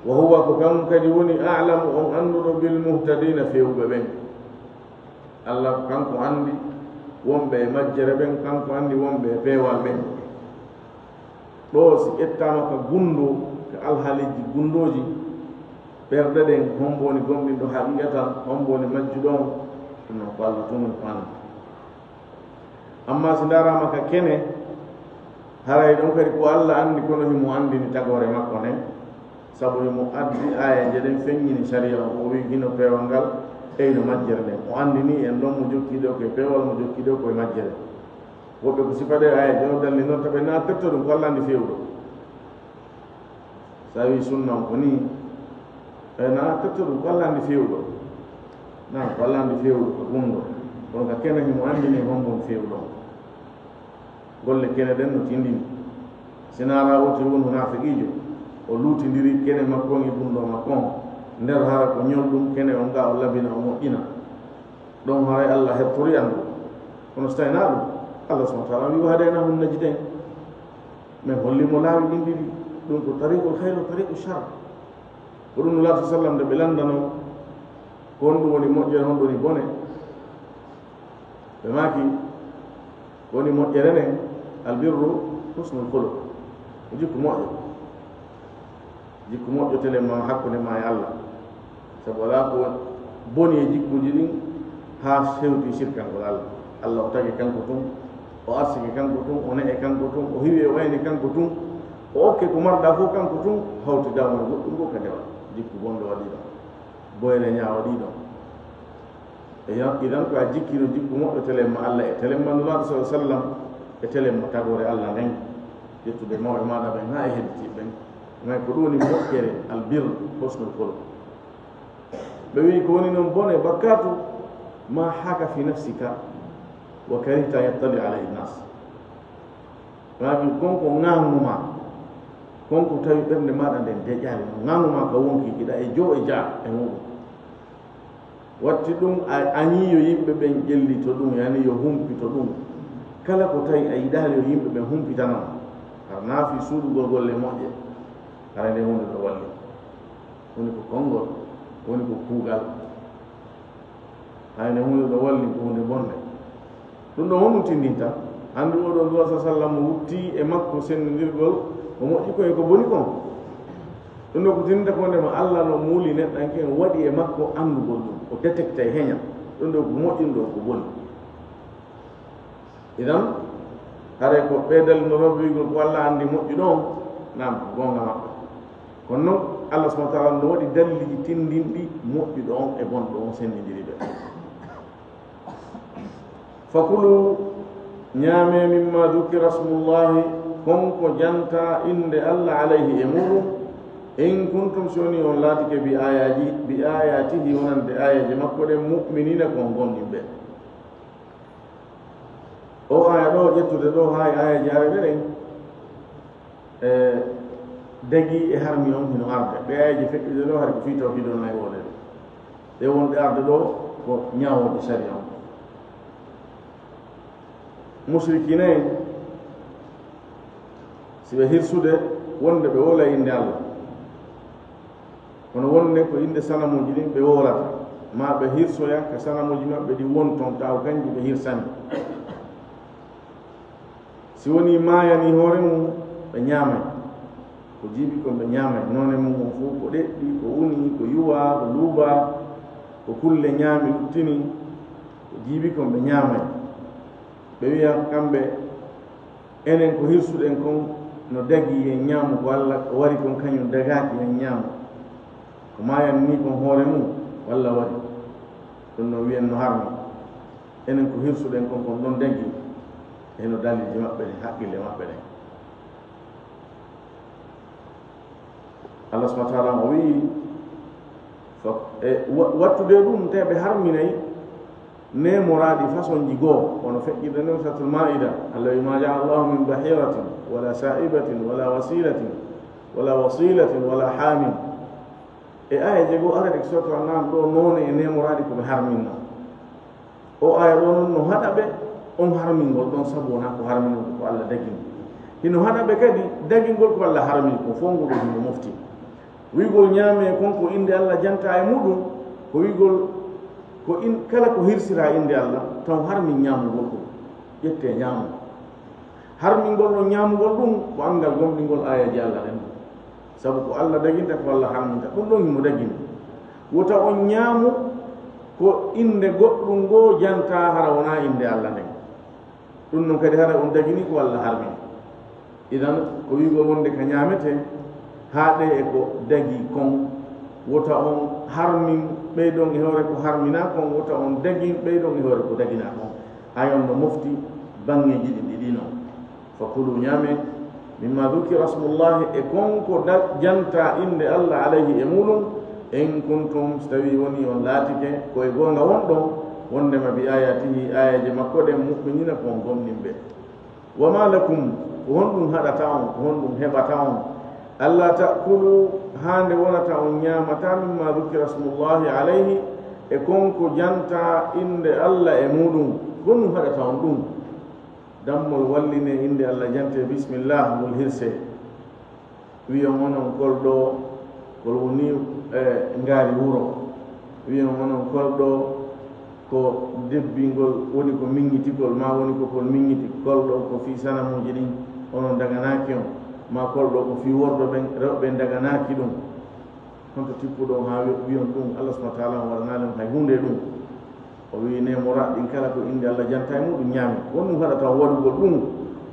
Wa huwa, ko kanko kadi woni, a'lamu, on annduɗo, bil muhtadina, feewuɓe ɓen. Allah ko kanko anndi wonɓe e majjere ɓen, kanko anndi wonɓe e peewal ɓen. Ɗoo si ƴettaama ka gunndoo, ka alhaaliiji gunndooji, ɓerɗe ɗen, hombo woni gomɗinɗo haqiqatan, hombo woni majjuɗo on, ɗum non ko Allah tun woni ko anndi. Ammaa si ndaaraama ka kene, haray ɗon kadi ko Allah anndi, kono himo anndini tagoore makko nden, sabu himo addi aayeeje ɗen feññini sariya on, o wi'i hino peewal ngal, e hino majjere nden. O anndini en ɗon mo jokki ɗoo ko e peewal, mo jokki ɗoo ko e majjere. Woɓɓe ko sifa ɗe aayeeje o dalli non, taɓe na tefto ɗum ko Allah anndi feewuɗo. So a wi'i sunna on ko nii, e na tefto ɗum ko Allah anndi feewuɗo. Na ko Allah anndi feewuɗo ko ɗum ɗo. Kono ka kene himo anndini hombo on feewuɗo on. Golle kene ɗen no tindini. Si na ara o tiri won munaafiqiijo, o luutindiri kene makko on e ɗum ɗo makko on. Nder hara ko ñol ɗum kene on ga o labina o moƴƴina. Ɗon haray Allah heɓtori anndu. Kono so tawi na ɗum, Allah subhanahu wa ta'ala wi, "Wa hadaynahum najdayn." Men holli mo laawi ɗin ɗiɗi. Ɗum ko tariqul khayr wa tariqul shar. Ko ɗum Nulaaɗo sallam nde ɓe lanndano ko honɗum woni moƴƴere, honɗum woni bone. Ɓe maaki, ko woni moƴƴere nden, albirru husnul khuluq. Ko jikku moƴƴo. Jikku moƴƴo telen ma hakkunde ma e Allah. Sabu alaa ko boni e jikkuuji ɗin haa hewti sirkangol Allah. Allah o tagi kanko tun, o arsiki kanko tun, o ne'e kanko tun, o hiwi e wayni kanko tun, o okke ko marɗa fof kanko tun, hawti dawol goɗɗum ko ka ndewa. Jikku bonɗo waɗi ɗon, boyre ñaawo ɗi ɗon. E yan-, idan ko a jikkino jikku moƴƴo telen ma Allah e telen ma Nulaaɗo sallallahu alaihi wasallam e telen ma tagoore Allah nden, ƴettude mawɓe maaɗa ɓen haa e hedditiiɓe ɓen. Ngay ko ɗum woni moƴƴere, albir, husnul khuluq. Ɓe wi'i, "Ko woni non bone, bakkatu, ma haka fi nafsika wa karihta yattali alayhi nas." Maa wi kon ko ŋaŋu ma, kon ko tawi ɓernde maaɗa nden deƴaali, ŋaŋu ma ka wonki, hiɗa e joo e jaa e muɗum. Watti ɗum a añii yo yimɓe ɓen ƴellito ɗum, yani yo humpito ɗum. Kala ko tawi a yiɗaali yo yimɓe ɓen humpitano, har naafi suuɗugol golle moƴƴe, hara nde huunde ɗo walli. Woni ko konngol, woni ko kuugal. Hay nde huunde ɗo walli ko huunde bonde. Ɗum ɗo honɗum tindinta? Anndi oo ɗoo Nulaaɗo sallam mo wutti e makko senndirgol ko moƴƴi kon e ko boni kon. Ɗum ɗo ko tindata ko ndema Allah no muuli neɗɗanke, waɗi e makko anndugol ɗum, o détecta e heña ɗum ɗo ko moƴƴi, ɗum ɗo ko boni. Idan, haray ko ɓe dalilno wiigol ko Allah anndi moƴƴuɗo on, naam, ko goonga maɓɓe. Kono noon, Allah subhanahu wa taala no waɗi daliliji tindinɗi moƴƴuɗo on e bonɗo on senndindiri ɓe. Fakulu, ñaamee, mimma dukira smullahi, kon ko janta innde Allah alayhi e muɗum, in kuntum, si woni on laatike, bi ayaji, bi ayatihi, wonande ayaji makko ɗen, mu'minina, kon gomɗinɓe. O aya ɗo, ƴettude ɗo haa e ayaji arde ɗen, e dagi e harmi on hino arde. Ɗe ayaji feƴƴude ɗo, hari ko fii tawhiid on ay wonde. Ɗe wonɗe arde ɗo ko ñaawooje sariya on. Musrikiina en, si ɓe hirsude wonde ɓe wowla innde Allah, kono wonde ko innde sanamuuji ɗin ɓe wowlata, ma ɓe hirsoya ka sanamuuji maɓɓe ɗi won ton, taw kanji ɓe hirsani. Si woni maayani hoore mum, ɓe ñaamay. Ko jiibi kon ɓe ñaamay. Noone mum on fof, ko ɗeɗɗi, ko uni, ko yuwa, ko luuba, ko kulle ñaami, luttini, ko jiibi kon ɓe ñaamay. Ɓe wiya kamɓe, enen ko hirsuɗen kon no dagi en ñaamu, ko Allah ko wari kon kañum dagaaki en ñaamu. Ko maayani ni kon hoore mum, walla wari. Ɗum no wiyen no harmi. Enen ko hirsuɗen kon, kon ɗon dagi, heno dalilji maɓɓe ɗen, haqqille maɓɓe ɗen. Allah subhanahu wa taala o wi'i, fa-, e wa-, wattude ɗum, te ɓe harminay neemoraaɗi façonji goo, wano feƴƴirde nden Suratul Maa'ida, Allah wi'i, "Ma ja'a Allahu min bahiratin, wala sa'ibatin, wala wasilatin, wala wasilatin, wala hamin." E aya jeego arani Suratul An'am ɗo, noone e neemoraaɗi ko ɓe harminno. O aya ɗo noon no haɗa ɓe on harmingol ɗon, sabu wonaa ko harminol ko Allah dagini. Hino haɗa ɓe kadi dagingol ko Allah harmini, ko fof ngol ɗo hino mofti. Wi'gol ñaamee kon ko innde Allah janta e muɗum, ko wi'gol ko in-, kala ko hirsira innde Allah, taw harmin ñaamugol ɗum, ƴettee ñaamoo. Harmingol ɗon ñaamugol ɗum ko anngal gomɗingol aayeeje Allah ɗen. Sabu ko Allah daginta, ko Allah harminta, ɗum ɗon himo dagini. Wota on ñaamu ko innde goɗɗum ngoo jantaa, hara wonaa innde Allah nden. Ɗum ɗon kadi, hara on dagini ko Allah harmini. Idan, ko wi'ugol wonde ka ñaametee, haaɗee e ko dagi kon. Wota on harmin, ɓeydon e hoore ko harminaa kon, wota on dagin, ɓeydon e hoore ko daginaa kon. Ayon no mofti baŋŋeeji ɗin ɗiɗi non. Fakulu, ñaamee, mimma dukira smullahi, e kon ko da-, jantaa innde Allah alayhi e muɗum, in kuntum, so tawii wonii on laatike ko e goonga wonɗon, wondema bi ayatihi, aayeeje makko ɗen, mu'minina, ko on gomɗinɓe. Wa ma lakum, ko honɗum haɗata on, ko honɗum heɓata on, alla ta'kulu, haa nde wonata on ñaamataa, mimma dukira smullahi alayhi, e kon ko jantaa innde Allah e muɗum, ko honɗum haɗata on ɗum? Dammol wallinee innde Allah, jantee bismillah, ngol hirsee. Wiyon onon kol ɗo, kol woni, e, ngaari wuro. Wiyon onon kol ɗo, ko debbingol woni ko miññitigol, ma woni ko kol miññiti. Kol ɗo ko fii sanamuuji ɗin, onon daganaaki on. Ma kol ɗo ko fii worɓe ɓen, rewɓe ɓen daganaaki ɗum. Honto tippuɗon haa wi-, wiyon ɗum, Allah subhanahu wa taala on waɗanaali on hay huunde e ɗum? O wi'i, neemoraaɗi ɗin kala ko innde Allah jantaa e muɗum ñaami. Won ɗum haɗata on waɗugol ɗum.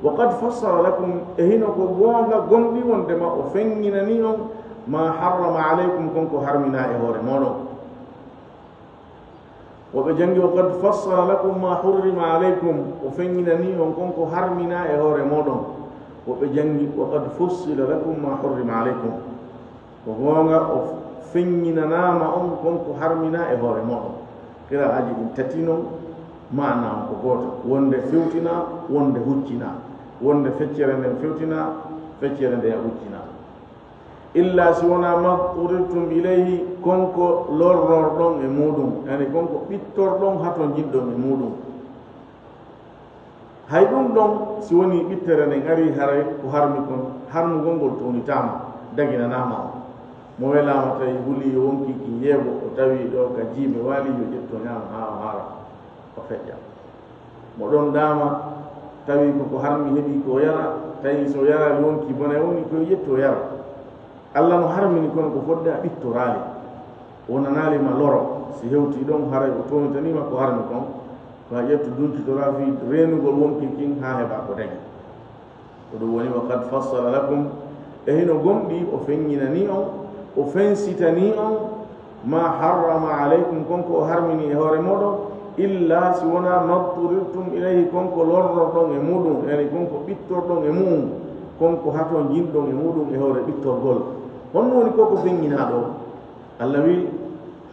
Wa qad fassala lakum, e hino ko goonga gomɗii wondema o feññinanii on, ma harrama alaykum, kon ko harminaa e hoore mooɗon. Woɓɓe janngi, wa qad fassala lakum ma hurrima alaykum, o feññinanii on kon ko harminaa e hoore mooɗon. Woɓɓe janngi, wa qad fussila lakum ma hurrima alaykum. Ko goonga, o feññinanaama on kon ko harminaa e hoore mooɗon. Qiraa'aaji ɗin tati non, maanaa on ko gooto. Wonde fewtinaa, wonde huccinaa. Wonde feccere nden fewtinaa, feccere nden huccinaa. Illa si wonaa ma udturtum ilayhi, kon ko lorrorɗon e muɗum, yani kon ko ɓittorɗon hatonjinɗon e muɗum. Hay ɗum ɗon, si wonii ɓittere nden arii, haray ko harmi kon, harmugol ngol townitaama, daginanaama on. Mo welaama tawi hulii yo wonkii kin yeeɓo, o tawii ɗo ka jiime waalii, yo ƴetto ñaama haa o haara, o feƴƴa. Mo ɗon daama, tawi ko ko harmi heɓii ko o yara, tawi so yaraali wonkii bone woni, ko yo ƴettu o yara. Allah no harmini kono ko fodde a ɓittoraali, o nanaali ma loro. Si hewtii ɗon, haray o toonitanii ma ko harmi kon, ko a ƴettu duncitoraa fii reenugol wonkii kin haa heɓaa ko dagi. Ko ɗum woni, wa qad fassala lakum, e hino gomɗii o feññinanii on, o fensitanii on, ma harrama alaykum, kon ko o harmini e hoore mooɗon, illa si wonaa ma ḍturirtum ilayhi, kon ko lorrorɗon e muɗum, yani kon ko ɓittorɗon e mu'um, kon ko hatonjinɗon e muɗum e hoore ɓittorgol. Honno woni ko ko feññinaa ɗoo? Allah wi'i,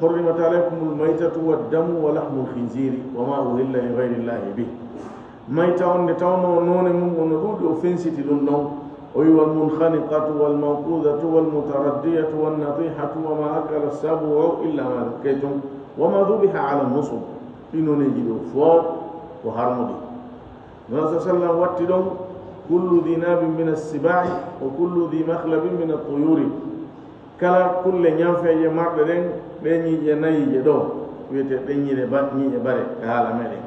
hurrimat alaykumul maytatu wad damu wa lahmul khinziri wa ma uhilla li ghayrillahi bih. Mayta on nde tawnoo noone mum on no ɗuuɗi, o fensiti ɗum ɗon. O wi'i, wal munkhaniqatu wal mawqudatu wal mutaraddiyatu wan natihatu wa ma akala sabu'u illa ma dhakkaytum wa ma dhubiha ala nusub. Ɗi nooneeji ɗoo fow ko harmuɗi. Nulaaɗo sallallahu alaihi wasallam watti ɗon, kullu dhi nabin min as-siba'i wa kullu dhi makhlabin min at-tuyuri. Kala kulle ñanfeeje marɗe ɗen, ɗee ñiiƴe nayiije ɗoo, wiyetee ɗee ñiiƴe ba-, ñiiƴe bare ka haala meɗen.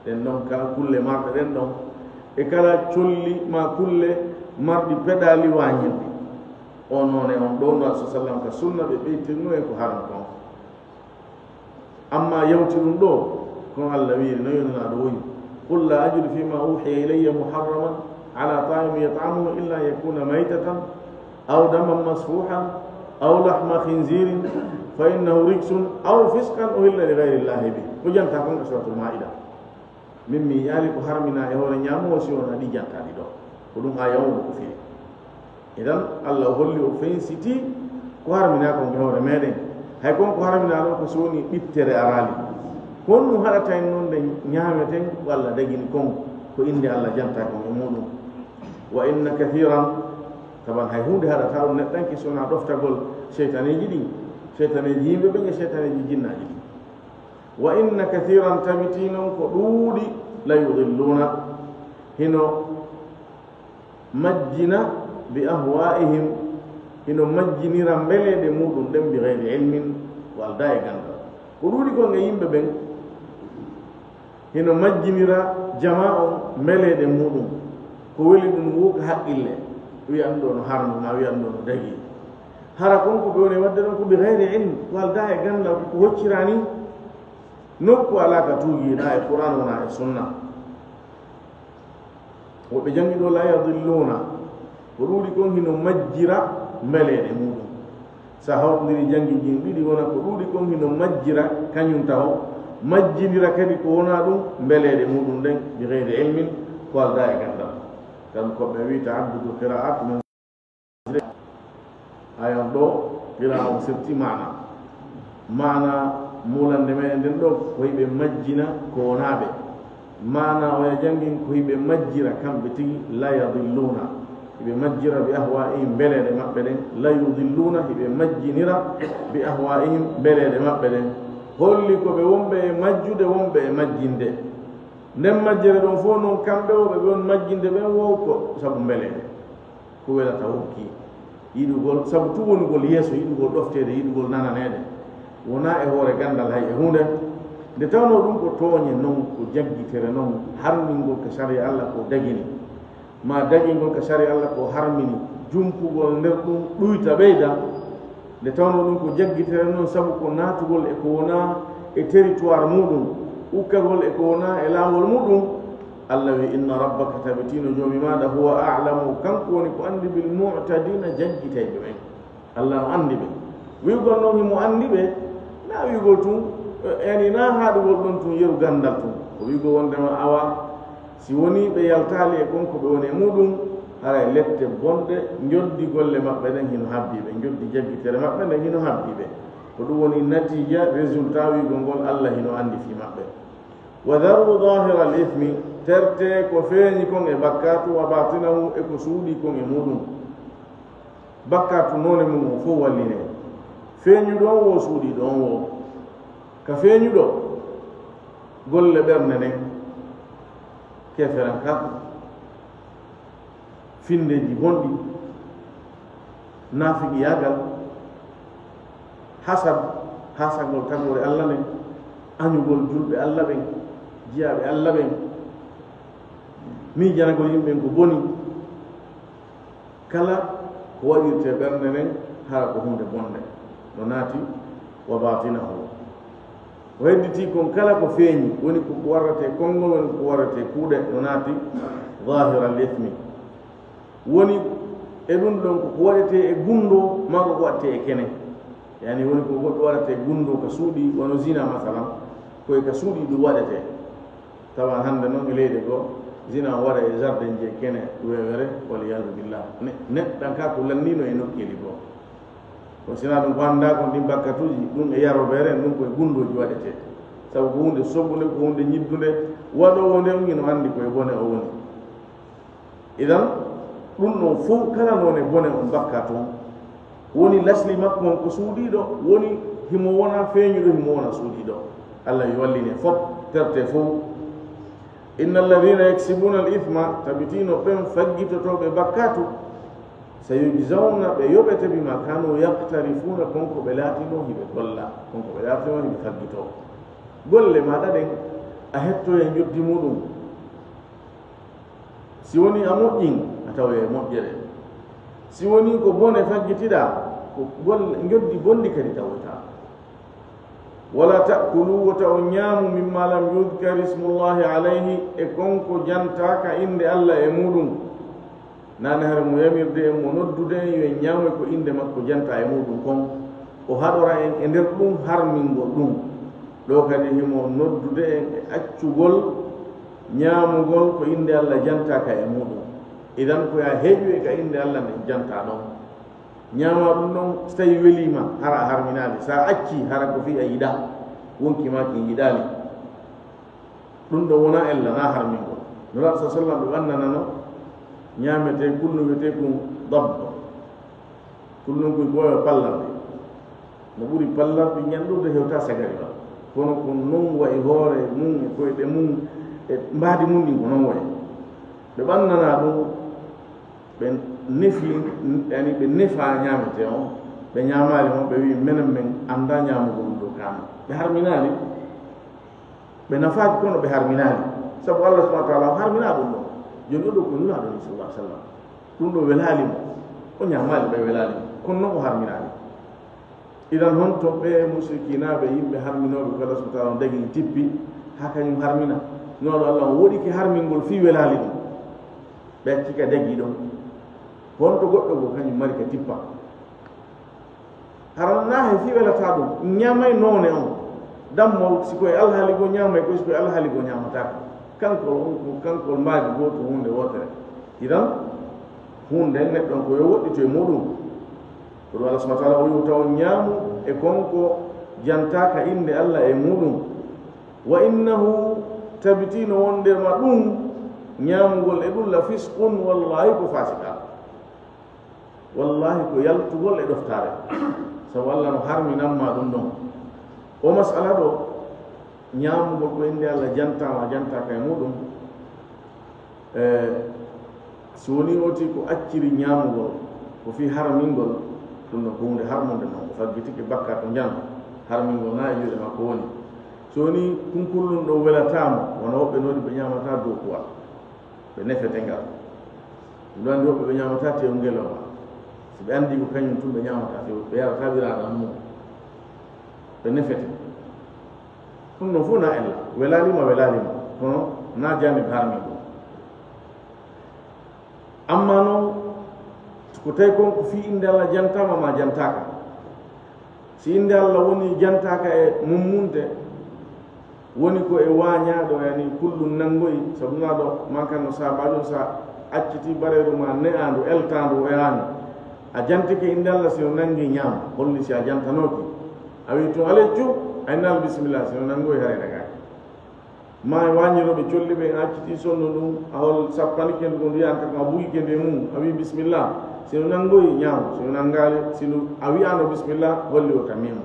Ɗen ɗon kala kulle marɗe ɗen ɗon, e kala colli maa kulle marɗi peɗaali waañirɗi. O noone on ɗoo, Nulaaɗo sallallahu alaihi wasallam ka sunna ɓe ɓeytirno e ko haram kon. Amma yawti ɗum ɗoo, kono Allah wi'iri no yonanaaɗo woni, qul la ajidu fima uhiya ilayya muharraman ala ta'imin yat'amuhu illa an yakuna maytatan aw daman masfuhan aw lahma khinzirin fa innahu rijsun aw fisqan uhilla li ghayri llahi bih. Ko jantaa kon ka suratul Maa'ida. Min mi yi'aali ko harminaa e hoore ñaamoowo si wonaa ɗi jantaaɗi ɗoo. Ko ɗum aaya on ko firi. Idan, Allah o holli o fensitii ko harminaa kon e hoore meɗen. Hay kon ko harminaa ɗon ko si woni ɓittere araali. Ko honɗum haɗata en non nde ñaameten ko Allah dagini kon, ko innde Allah jantaa kon e muɗum? Wa inna kathiran, taban hay huunde haɗataa ɗum neɗɗanke si wonaa ɗoftagol seytaneeji ɗin, seytaneeji yimɓe ɓen e seytaneeji jinnaaji ɗin. Wa inna kathiran, tabitii non ko ɗuuɗi, la yudilluna, hino majjina, bi ahwa'ihim, hino majjinira mbeleeɗe muɗum ɗen, bi ghayri ilmin, ko aldaa e ganndal. Ko ɗuuɗi kon e yimɓe ɓen, hino majjinira jamaa on mbeleeɗe muɗum, ko weli ɗum wuu ka haqqille, wi'a ɗum ɗoo no harmi, maa wi'a ɗum ɗoo no dagii. Hara kon ko ɓe woni waɗde ɗon ko bi ghayri ilm, ko aldaa e ganndal, ko ko hoccira nii. Nokku alaa ka tuugiiɗaa e Qur'aan wonaa e Sunna. Woɓɓe janngi ɗoo, la yadilluna, ko ɗuuɗi kon hino majjira mbeleeɗe muɗum. Sa hawtindiri janngi ɗin ɗiɗi, wona ko ɗuuɗi kon hino majjira kañum taho, majjinira kadi ko wonaa ɗum mbeleeɗe muɗum ɗen, bi ghayri ilmin, ko aldaa e ganndal. Tan ko ɓe wi'i ta'addudul qira'at min Ayan ɗoo, qira'a on sirti maana. Maana muulannde meɗen nden ɗoo, ko hiɓe majjina ko wonaa ɓe. Maana oya janngin ko hiɓe majjira kamɓe tigi, la yadilluna. Hiɓe majjira bi ahwa'ihim mbeleeɗe maɓɓe ɗen, la yudilluna, hiɓe majjinira bi ahwa'ihim mbeleeɗe maɓɓe ɗen. Holli ko ɓe wonɓe e majjude, wonɓe e majjinde. Nden majjere ɗon fof non kamɓe o ɓe ɓe won majjinde ɓen wo ko sabu mbeleeɗe. Ko welata wonkii. Yiɗugol, sabu tun wonugol yeeso, yiɗugol ɗofteede, yiɗugol nananeede. Wonaa e hoore ganndal hay e huunde. Nde tawnoo ɗum ko tooñe non, ko jaggitere non, harmingol ka sariya Allah ko dagini. Maa dagingol ka sariya Allah ko harmini, jumpugol nder ɗum ɗuyta ɓeyda. Nde tawnoo ɗum ko jaggitere non, sabu ko naatugol e ko wonaa e territoire muɗum, ukkagol e ko wonaa e laawol muɗum. Allah wi, inna rabbaka, tabitino Joomi maaɗa, huwa a'lamu, kanko woni ko anndi, bil mu'tadina, jaggitayɓe ɓen. Allah no anndi ɓe. Wi'ugol non himo anndi ɓe, na wi'ugol tun, e, yani na haɗugol ɗon tun yeru ganndal tun. Ko wi'ugol wondema awa, si woni ɓe yaltaali e kon ko ɓe woni e muɗum, haray lette bonɗe, njoddi golle maɓɓe ɗen hino habbii ɓe, njoddi jaggitere maɓɓe nden hino habbii ɓe. Ko ɗum woni natiija, résultat wi'ugol ngol Allah hino anndi fii maɓɓe. Wa dharu dhahira al-ithmi, tertee ko feeñi kon e bakkaatu, wa batinahu, e ko suuɗii kon e muɗum. Bakkaatu noone mum on fof wallinee. Feeñuɗo on wo, suuɗiiɗo on wo. Ka feeñuɗo, golle ɓernde nden, keeferankaaku, finndeeji bonɗi, naafiqiyaagal, hasad, haasagol tagoore Allah nden, añugol julɓe Allah ɓen, jiyaaɓe Allah ɓen, miijanagol yimɓe ɓen ko boni. Kala Ko waɗirtee ɓernde nden, hara ko huunde bonnde, no naati, wa baatinahu. O hedditii kon kala ko feeñi, woni ko warratee konngol, woni ko warratee kuuɗe, no naati, zahiral ismi. Woni e ɗum ɗon ko ko waɗetee e gunndoo, maa ko ko waɗetee e kene. Yani woni ko goɗɗo waɗata e gunndoo ka suuɗi, wano zina masalan, ko e ka suuɗi ɗum waɗetee. Tawa hannde noon e leyɗe goo, zina o waɗa e jardin ji e kene weewere, wal iyaadu billah. Ne-, neɗɗan ka ko lanniino e nokkeeli goo. Ko sinaa ɗum ko anndaa kon ɗin bakkatuuji, ɗum e yarobeere en, ɗum ko e gunndooji waɗetee. Sabu ko huunde soɓunde, ko huunde ñiddunde, waɗoowo nde on hino anndi ko e bone o woni. Idan, ɗum ɗon fof kala noone bone on bakka toon. Woni lasli makko on ko suuɗiiɗo, woni himo wona feeñuɗo, himo wona suuɗiiɗo. Allah yo wallin en fof, terte fof. Inna alladhina yaksibuna al ithma, tabitino ɓen faggitotooɓe bakkatu, sayujzawna, ɓe yoɓete bima kanu yaqtarifuna, kon ko ɓe laatinoo hiɓe golla, kon ko ɓe laatinoo hiɓe faggitoo. Golle maaɗa ɗen, a hettoyay njoddi muɗum. Si woni a moƴƴin, a tawoyay moƴƴere. Si woni ko bone faggitiɗaa, ko golle, njoddi bonndi kadi tawoytaa. Wala ta'kulu, wota on ñaamu, mimma lam yudkar ismullahi alayhi, e kon ko jantaaka innde Allah e muɗum. Naane hara mo yamirde en, mo noddude en, yo en ñaamoy ko innde makko jantaa e muɗum kon. O haɗora en e nder ɗum harmingol ɗum. Ɗoo kadi himo noddude en e accugol ñaamugol ko innde Allah jantaaka e muɗum. Idan ko yaa heƴu e ka innde Allah nden jantaa ɗon. Ñaamaa ɗum ɗon, so tawii welii ma, hara a harminaali. So a accii, hara ko fii a yiɗaa. Wonki maa kin yiɗaali. Ɗum ɗon wonaa ella, naa harmingol. Nulaaɗo sa sallam ɓe ɓannanano ñaametee kulnu wiyetee ɗum dabba. Kulnu kun ko pallarɗi. No ɓuri pallarɗi ñanndude hewtaa sagari ma. Kono ko non wayi hoore mum e koyɗe mum e mbaadi mum ɗin ko non wayi. Ɓe ɓannanaa ɗum, ɓe nefi, yani ɓe nefaa ñaametee on, ɓe ñaamaali mo, ɓe wi'i, "Menen men anndaa ñaamugol ɗum ɗoo kaama." Ɓe harminaali, ɓe nafaaki kono ɓe harminaali. Sabu Allah subhanahu wa ta'ala o harminaa ɗum ɗon. Jooni o ɗoo ko Nulaaɗo ni sallallahu alaihi wasallam. Ɗum ɗoo welaali mo. O ñaamaali ɓe welaali mo. Kono non o harminaali. Idan honto ɓe musrikiinaaɓe, yimɓe harminooɓe ko Allah subhanahu wa ta'ala on dagini tippi, haa kañum harmina? Nulaaɗo Allah on woɗike harmingol fii welaali ɗum. Ɓe acci ka dagii ɗon. Honto goɗɗo goo kañum mari ka tippa? Hara naa he fii welataa ɗum, ñaamay noone on. Dammol, si ko e alhaali goo ñaamay, ko si ko e alhaali goo ñaamataa ko. Kankol on ko kankol mbaadi gooto huunde wootere. Idan, huunde neɗɗo on ko yo woɗɗito e muɗum. Ko ɗum Allah subhanahu wa ta'ala o wi'i wota on ñaamu e kon ko jantaaka innde Allah e muɗum. Wa innahu, tabitino wondema ɗum, ñaamugol e ɗum la fisqun, wallahi ko faasiqaaku. Wallahi ko yaltugol e ɗoftaare. Sabu Allah no harminan ma ɗum ɗon. O mas'ala ɗoo, ñaamugol ko innde Allah jantaama, jantaaka e muɗum. E, si woni oti ko acciri ñaamugol, ko fii harmingol, ɗum ɗon ko huunde harmunde non, o faggitike bakkaatu njan, harmingol na e juuɗe makko woni. Si woni kunkullun ɗoo welataa mo, wano woɓɓe no waɗi ɓe ñaamataa dow kuwa, ɓe nefete ngal. Ɗum ɗon anndi woɓɓe ɓe ñaamataa tew ngelooba. Si ɓe anndi ko kañum tun ɓe ñaamataa tew, ɓe yarataa ɓiraandu an mum. Ɓe nefete. Ɗum ɗon fof na ella. Welaali ma, welaali ma. Kono na jaanib harmi ɗum. Amma non, ko tawi kon ko fii innde Allah jantaama ma jantaaka. Si innde Allah woni jantaaka e mummunte, woni ko e waañaaɗo, yani kullun nanngoyi, sabu Nulaaɗo ma kan no saabaa ɗum, sa acciti bareeru ma ne'aandu, eltaandu o ewaani. A jantike innde Allah, si no nanngi ñaam, holli si a jantanooki. A wi'i tun, "Alay cu, a innal bismillah," si no nanngoyi haray dagaaki. Ma e waañirooɓe colli ɓen, a acciti sonno ɗum, a hol sappani kendu kon, wi'an ka a bugi kendu e mum, a wi'i bismillah. Si no nanngoyi ñaam, si no nanngaali, si no a wi'aano bismillah, holli o tamii mo.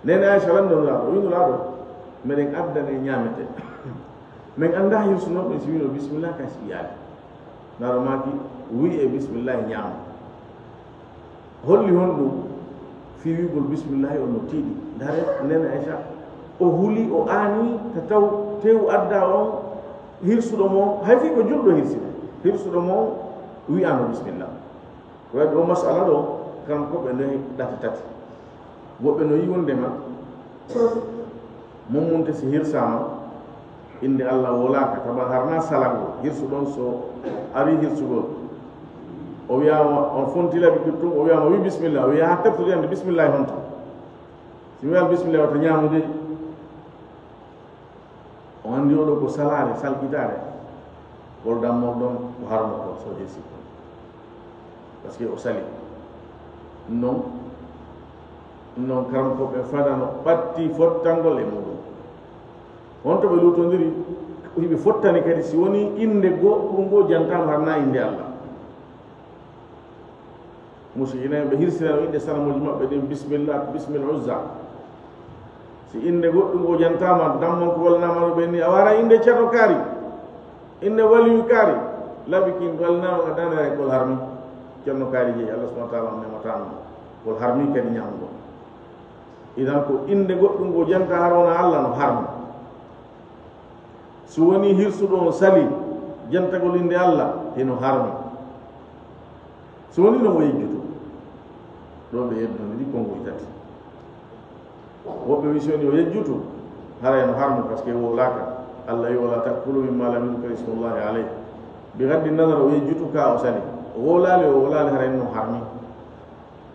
Neene Aysa lanndoo Nulaaɗo, o wi'i, "Nulaaɗo, meɗen addane ñaamete. Men anndaa hirsunooɓe si wi'no bismillah, kay si wi'aali." Nulaaɗo maaki, "Wi'ee bismillah, ñaama." Holli honɗum? Fii wi'ugol bismillah on no tiiɗi. Ndaare, Neene Aysa, o huli, o aani, ta taw tew addaa on hirsuɗo mo, hay fii ko julɗo hirsi mo. Hirsuɗo mo wi'aano bismillah. Ko waɗi o masala ɗo, kam ko ɓe ndohi ɗate tati. Woɓɓe no yi wondema mummunte si hirsaama, innde Allah wolaaka, taba harna salagol hirsu ɗon. So ari hirsugol, o wiyaama on fonti laɓi ɗuɗɗum, o wiyaama wi bismillah, o wiya ha teftude ande bismillah honto. Si mi wiyaama bismillah, wata ñaamude. On anndi oɗo ko salaare, salkitaare. Gol dammol ɗon ko harmo ko so hirsi ko. Parce que o sali. Non, non, karam ko ɓe fadano ɓatti fottangol e muɗum. On to ɓe lutondiri, hiɓe fottani kadi si woni innde goo, ɗum goo jantaama harna innde Allah. Musu ina ɓe hirsirano innde sanamuji maɓɓe ɗin, bismillah, bismil uzza. Si innde goɗɗum o jantama, damman ko walnama ɗo ɓe ni, a wara innde ceerno kaari, innde waliyu kaari, laɓi kin walnama ka danere kol harmi. Ceerno kaari jeyi, Allah subhanahu wa ta'ala on nematano kol harmi kadi ñamgo. Idan ko innde goɗɗum o janta har wona Allah no harmi. So woni hirsuɗo on sali jantagol innde Allah, hino harmi. So woni non o yejjuto. Ɗo ɓe yeddondiri konguji tati. Woɓɓe wi so woni o yejjuto, haray no harmi, parce que wowlaka. Allah wi wala takulu mimma lam yudkar ismullahi alayh. Bi gaddi nadar o yejjuto ka o sali. O wowlali, o wowlali, haray no harmi.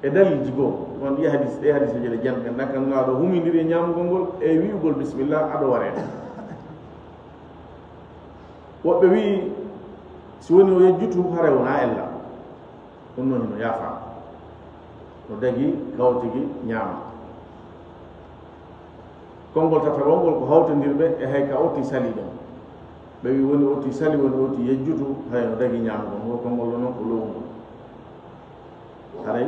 E dalilji goo, on ɗi hadis, ɗe hadis je ɗe janɗen, ɗan kan naaɗo humindiri e ñaamugol ngol e wi'ugol bismillah, aɗo wareede. Woɓɓe wi'i, si woni o yejjutu, haray wona ella. Ɗum noon hino yaafa. No dagi, kawtigi, ñaama. Konngol tataɓol ngol ko hawtondirɓe e hay ka otti sali ɗon. Ɓe wi'i woni otti sali, woni otti yejjutu, hay no dagi ñaamugol. Ngol konngol ɗon noon ko lowngol. Haray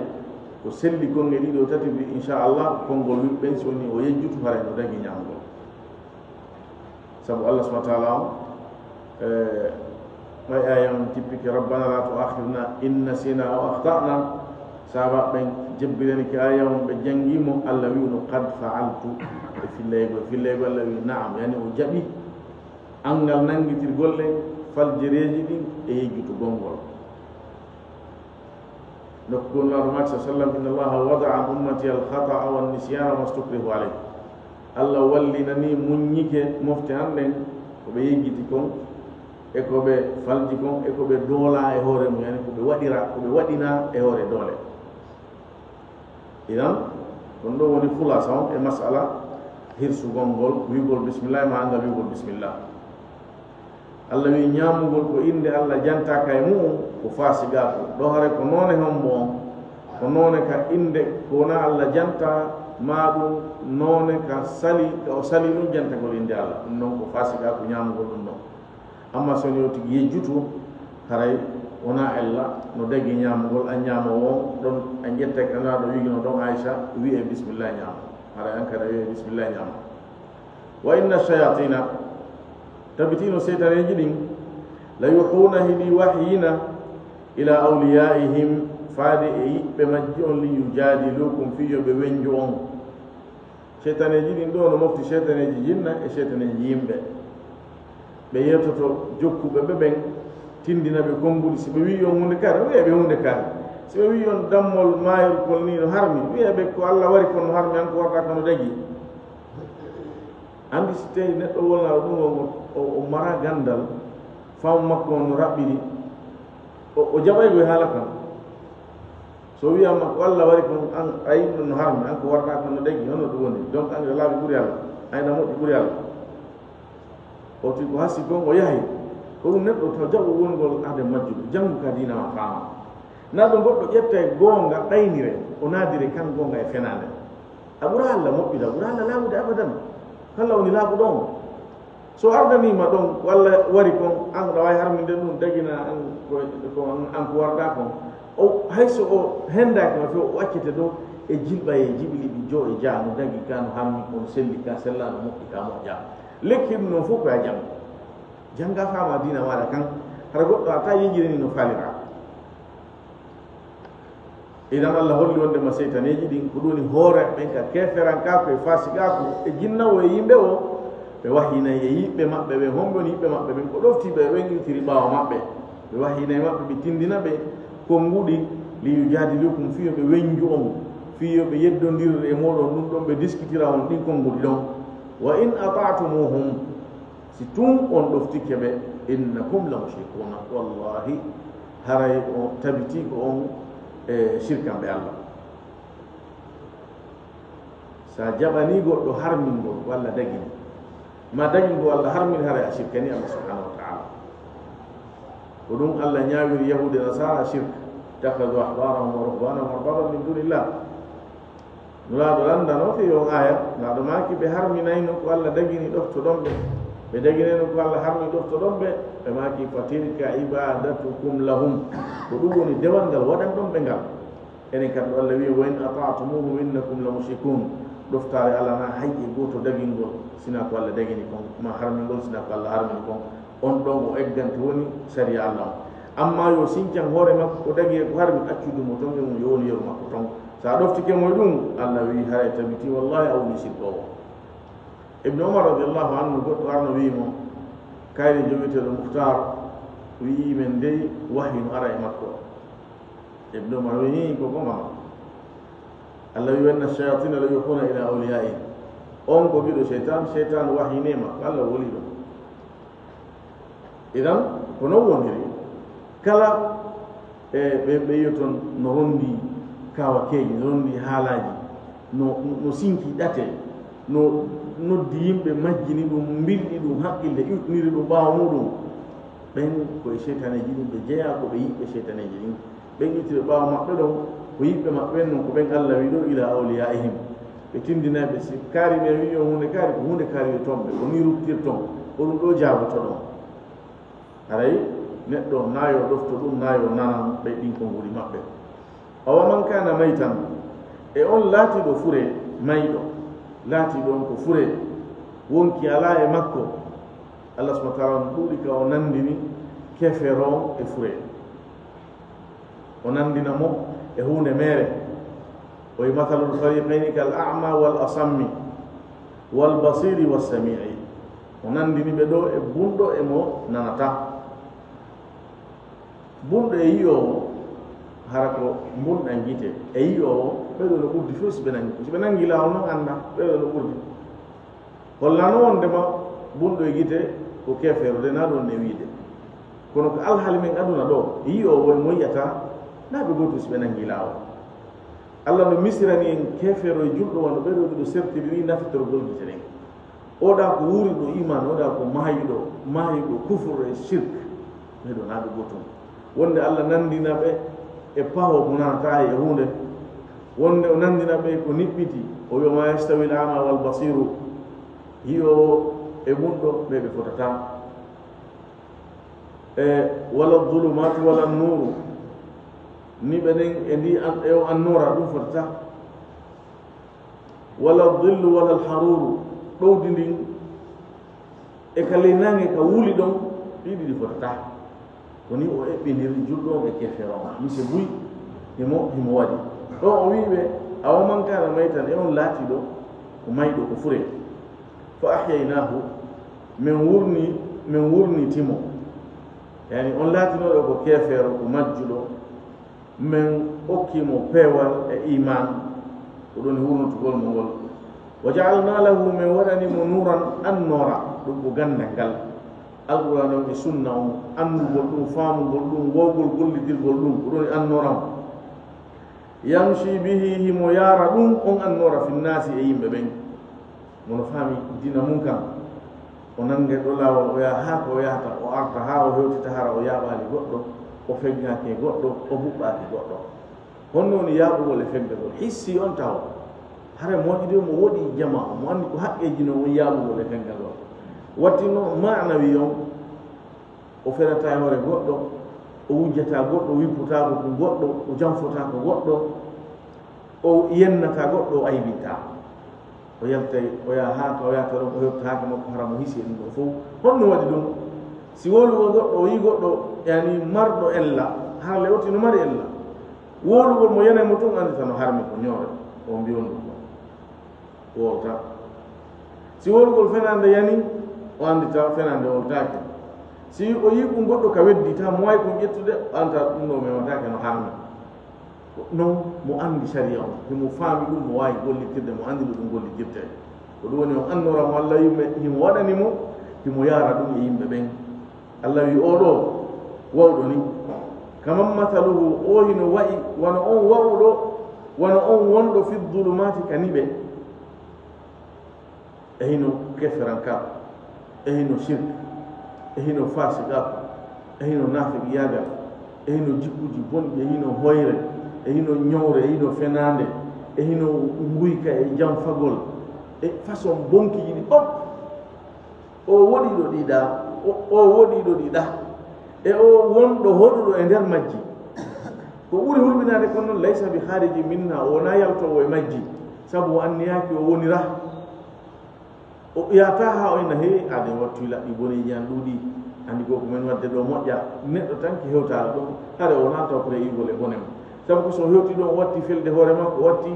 ko selli konŋe ɗiɗo tati mbi, inchallah, konngol wiɓɓe so woni o yejjutu, haray no dagi ñaamgol. Sabu Allah subhanahu wa ta'ala on, eh, ɓay aya on tippike, "Rabbana la tu'akhidhna in nasina aw akhta'na." Sahaaba ɓen jebbirani ke aya on, ɓe jangi mo, Allah wi'uno, "Qad fa'altu." E fillaygo, e fillaygo, Allah wi'i, "Na'am," yani o jaɓi anngal nanngitirgol ɗen faljereeji ɗin e yejjutugol ngol. Nokku goo Nulaaɗo maaki, sallallahu alaihi wasallam, "Inna Allaha wada'a an ummati al-khata'a wan nisyana wa mastukrihu alayh." Allah wallinani muññike mofte an ɗen, ko ɓe yejjiti kon, e ko ɓe falji kon, e ko ɓe doola e hoore mum, yani ko ɓe waɗira, ko ɓe waɗina e hoore doole. Idan, ɗum ɗo woni khulasa on e masala hirsugol ngol, wi'ugol bismillah, ma anngal wi'ugol bismillah. Allah wi'i ñaamugol ko innde Allah jantaaka e mu'un ko faasigaaku. Ɗo hare ko noone hombo on? Ko noone ka innde ko wona Allah janta, ma ɗum noone ka sali, ka o sali ɗum jantagol innde Allah. Ɗum noon ko faasigaaku ñaamugol ɗum ɗon. Amma so woni o tigi yejjutu, haray wona ella, no dagi ñaamugol, a ñaama won ɗon, a ƴetta ka naaɗo wigino ɗon Aisha, wi'e bismillah ñaama. Haray an kadi a wi'e bismillah ñaama. Wa inna shayatina, tabitino seytaneeji ɗin, la yuhuna, hiɗi wahyina, ila awliyaihim, faade e yiɓɓe majji on, li yujadilukum, fii yo ɓe wenju on. Seytaneeji ɗin ɗo no mofti seytaneeji jinna e seytaneeji yimɓe. Ɓe yewtoto jokkuɓe ɓe ɓen, tindina ɓe konnguɗi. Si ɓe wi'i on huunde kaari, wi'a ɓe huunde kaari. Si ɓe wi'i on dammol maayol kol ni no harmi, wi'a ɓe ko Allah wari kon no harmi, an ko warta ko no dagi. Anndi si tawi neɗɗo wolnaaɗo ɗum o, o, o mara ganndal, faamu makko on no raɓɓiɗi, o, o jaɓay ko e haala kan. So wi'aama ko Allah wari kon, an a yiɗi ɗum no harmi, an ko warta kon no dagi, hono ɗum woni. Donc an a laaɓi ɓuri Allah, an a moƴƴi ɓuri Allah. O tigi ko hasi kon o yahi. Ko ɗum neɗɗo taw jaɓo wongol ade majjuɗo, janngu ka diina ma faama. Na ɗum goɗɗo ƴetta e goonga ɗaynire, o naadire kan goonga e fenaande. A ɓura Allah moƴƴude, a ɓura Allah laaɓude abadan. Kala woni laaɓuɗo on. So ardaniima ɗon, walla wari kon, an ɗa waawi harminde ɗum, dagina an ko, ko an, an ko warɗaa kon. O, hay so o henndaaki ma few, o accete ɗo e jilɓa e jiɓili ɗi jo e jaa, no dagi ka, no harmi, kono selli ka, sellaano moƴƴi ka, moƴƴa. Lekki ɗum noon fof ko a janngo. Jannga faama diina maaɗa kan, hara goɗɗo a taa yejirani no faaliraa. Idan Allah holli wonde ma seytaneeji ɗin ko ɗum woni hoore ɓen ka keeferankaaku e faasikaaku e jinnawo e yimɓe o, ɓe wahyinay e yiɓɓe maɓɓe ɓen. Homɓe woni yiɓɓe maɓɓe ɓen? Ko ɗoftiiɓe ɓe ɓen iwtiri ɓaawo maɓɓe. Ɓe wahyinay maɓɓe, ɓe tindina ɓe konnguɗi Li yujadilukum, fii yo ɓe weñju on, fii yo ɓe yeddondir e mooɗon ɗum ɗon, ɓe diskitira on ɗin konguɗi ɗon. Wa in ata'tumuhum, si tun on ɗoftike ɓe, innakum la mushrikuna, wallahi, haray on tabitii ko on e sirkanɓe Allah. Sa jaɓanii goɗɗo harmingol ko Allah dagini, ma dagin ko Allah harmini, haray a sirkanii Allah subhanahu wa ta'ala. Ko ɗum Allah ñaawiri Yahuudi e Nasaara, shirk. Ittakhadhu ahbarahum wa ruhbanahum arbaban min dunillah. Nulaaɗo lanndano fii on aaya, Nulaaɗo maaki ɓe harminayno ko Allah dagini, ɗoftoɗon ɓe. Ɓe daginayno ko Allah harmini, ɗoftoɗon ɓe. Ɓe maaki, fatilka ibadatukum lahum. Ko ɗum woni dewal ngal waɗanɗon ɓe ngal. Enen kadi Allah wi'i, wa in ata'tumuhum innakum la mushrikun. Ɗoftaare Allah na hay e gooto dagingol, sina ko Allah dagini kon, ma harmingol, sina ko Allah harmini kon. On ɗon o eggante woni sariya Allah on. Amma yo sincan hoore makko ko dagi e ko harmi, accudu mo ton, e mum yo woni yeru makko ton. Sa ɗoftike mo e ɗum, Allah wi'i, haray tabiti, wallahi, a woni sirkoowo. Ibnu Umar radiyallahu anhu, goɗɗo arno wi'i mo, kayri jogiiɗo Mukhtar, wi'i, men dey, wahyi no ara e makko. Ibnu Umar wi'i, ko goma. Allah wi'i, wa inna shayatina la yuhuna ila awliya'i. On ko giɗo shaytan, shaytan wahyine makko, Allah woli ɗum. Idan, ko non woniri. Kala e ɓe, ɓe yiyo ton no rondi kawakeeji, no rondi haalaaji, no, no sinki ɗate, no noddi yimɓe majjini ɗum, mbilɗi ɗum, haqqille iwtiniri ɗum ɓaawo muɗum. Ɓen ko e shaytaneeji ɗin ɓe jeyaa, ko ɓe yiɓɓe shaytaneeji ɗin. Ɓen iwtiri ɓaawo maɓɓe ɗon, ko yiɓɓe maɓɓe ɓen non, ko ɓen Allah wi'i ɗo, ila awliyaihim. Ɓe tindinayɓe, si kaari ɓe wi'i on huunde kaari, ko huunde kaari wi'oton ɓe, ko ni ruttirton, ko ɗum ɗo jaabotoɗon. Haray neɗɗo na yo ɗofto ɗum, na yo nanan ɓe ɗin konguɗi maɓɓe. Awa man kana maytan, e on laatiiɗo fure, mayɗo, laatiiɗo on ko fure, wonki alaa e makko, Allah subhanahu wa ta'ala on ɗuuɗi ka o nandini kefero on e fure. O nandina mo e huunde meere. O yi, mathalul fariqayni kal a'ma wal asammi wal basiri was sami'i. O nandini ɓe ɗo e bunɗo e mo nanata. Bunɗo e yi'oowo, hara ko mbunɗan gite, e yi'oowo, ɓe ɗo no ɓurdi few si ɓe nangi. Si ɓe nangi laawol non annda, ɓe ɗo no ɓurdi. Hollano wondema bunɗo e gite ko keefeero de, na ɗon ne wiide. Kono ko alhaali men aduna ɗo, yi'oowo e mo yi'ata, na ɓe gootum si ɓe nangi laawol. Allah no misirani en keefeero e julɗo wano ɓee ɗoo ɗiɗo sertiri ni nafitorgol gite ɗen. Oɗa ko wuuriɗo iman, oɗa ko maayuɗo, maayuɗo kufur e shirk. Ɓee ɗoo na ɓe gootum. Wonde Allah nandina ɓe e paho mo nanata e huunde. Wonde o nandina ɓe ko niɓɓiti, o wi'a, "Ma yastawi al-a'ma wal basiru." Yi'oowo e bunɗo, ɓe ɓe fotataa. E wala dhulumatu wala nuru. Niɓe ɗen e ndi an-, e o annoora, ɗum fotataa. Wala dhillu wala haruru. Ɗowdi ndin e ka ley naange ka wuli ɗon, ɗi ɗiɗi fotataa. Ko ni o eɓɓindiri julɗo on e keefeero on. Mise buy, himo, himo waɗi. Ɗo o wi'i ɓe, "Awa man kana maytan, e on laatiiɗo ko mayɗo, ko fure. Fa ahyaynaahu, men wurni, men wurniti mo." Yani on laatinooɗo ko keefeero, ko majjuɗo, men okki mo peewal e iman, ko ɗon e wurnutugol mo ngol. "Wa ja'alna lahu," men waɗani mo, "nuran," annoora, ɗum ko ganndal ngal. Alqur'aan on e sunna on, anndugol ɗum, faamugol ɗum, wawgol gollidirgol ɗum, ko ɗum e annoora on. "Yamshi bihi," himo yaara ɗum on annoora, "fi nnaasi," e yimɓe ɓen. Mo no faami diina mun kan, o nannga e ɗo laawol, o yaha haa ko o yahata, o arta haa o hewtita hara o yaaɓaali goɗɗo, o feggaaki e goɗɗo, o huɓɓaaki goɗɗo. Honno woni yaaɓugol e feggagol? Hissi on taw. Hara moƴƴude mo woɗi jama, mo anndi ko haqqeeji non woni yaaɓugol e feggagol. Watti no maanawi on, o ferataa e hoore goɗɗo, o wujjataa goɗɗo, o wippotaako ko goɗɗo, o janfotaako goɗɗo, o yennataa goɗɗo, o aybintaa. O yaltay, o yaha haa ka o yahata ɗon, o hewta haa ka makko, hara mo hisi e ɗum ɗoo fow. Honno waɗi ɗum? Si wowlugol goɗɗo, o yii goɗɗo, yani, marɗo ella, hara le woti no mari ella. Wowlugol mo yanay mo tun, anndita no harmi ko ñoore, o mbiyon ɗum ɗon. Wowlata. Si wowlugol fenaande yani, o anndita fenaande wowlataake. Si o yii ɗum goɗɗo ka weddi, ta mo waawi ɗum ƴettude, o anndita ɗum ɗoo mewataake no harmi. Ko non mo anndi sariya on, himo faami ɗum, mo waawi gollitirde, mo anndi no ɗum gollitirtee. Ko ɗum woni on annoora mo Allah yimɓe, himo waɗani mo, himo yaara ɗum e yimɓe ɓen. Allah wi, "Oo ɗoo wawɗo ni, kaman masaluhu, oo hino wa'i wano on wawɗo, wano on wonɗo fi dhulumaati ka niɓe." E hino keferankaaku, e hino sirk, e hino faasikaaku, e hino naafiqiyaagal, e hino jikkuuji bonɗi, e hino hoyre, e hino ñowre, e hino fenaande, e hino nguyka e janfagol, e façon bonkiiji ɗi fof. O woɗiiɗo ɗi ɗa, o, o woɗiiɗo ɗi ɗa, e o wonɗo hoɗuɗo e nder majji. Ko ɓuri hulɓinaade kon non, laysa bi khariji minha, o wonaa yaltoowo e majji, sabu o anniyaaki o wonira. O yaata haa o inna, "He, aɗa en wattu laɓɓi boneeji an ɗuuɗi, anndi ko ko men waɗde ɗo moƴƴa." Neɗɗo tan ki hewtaare ɗum, hare o wonaa taw pre igol e bone mum. Sabu ko so o hewti ɗon, o watti felde hoore makko, o watti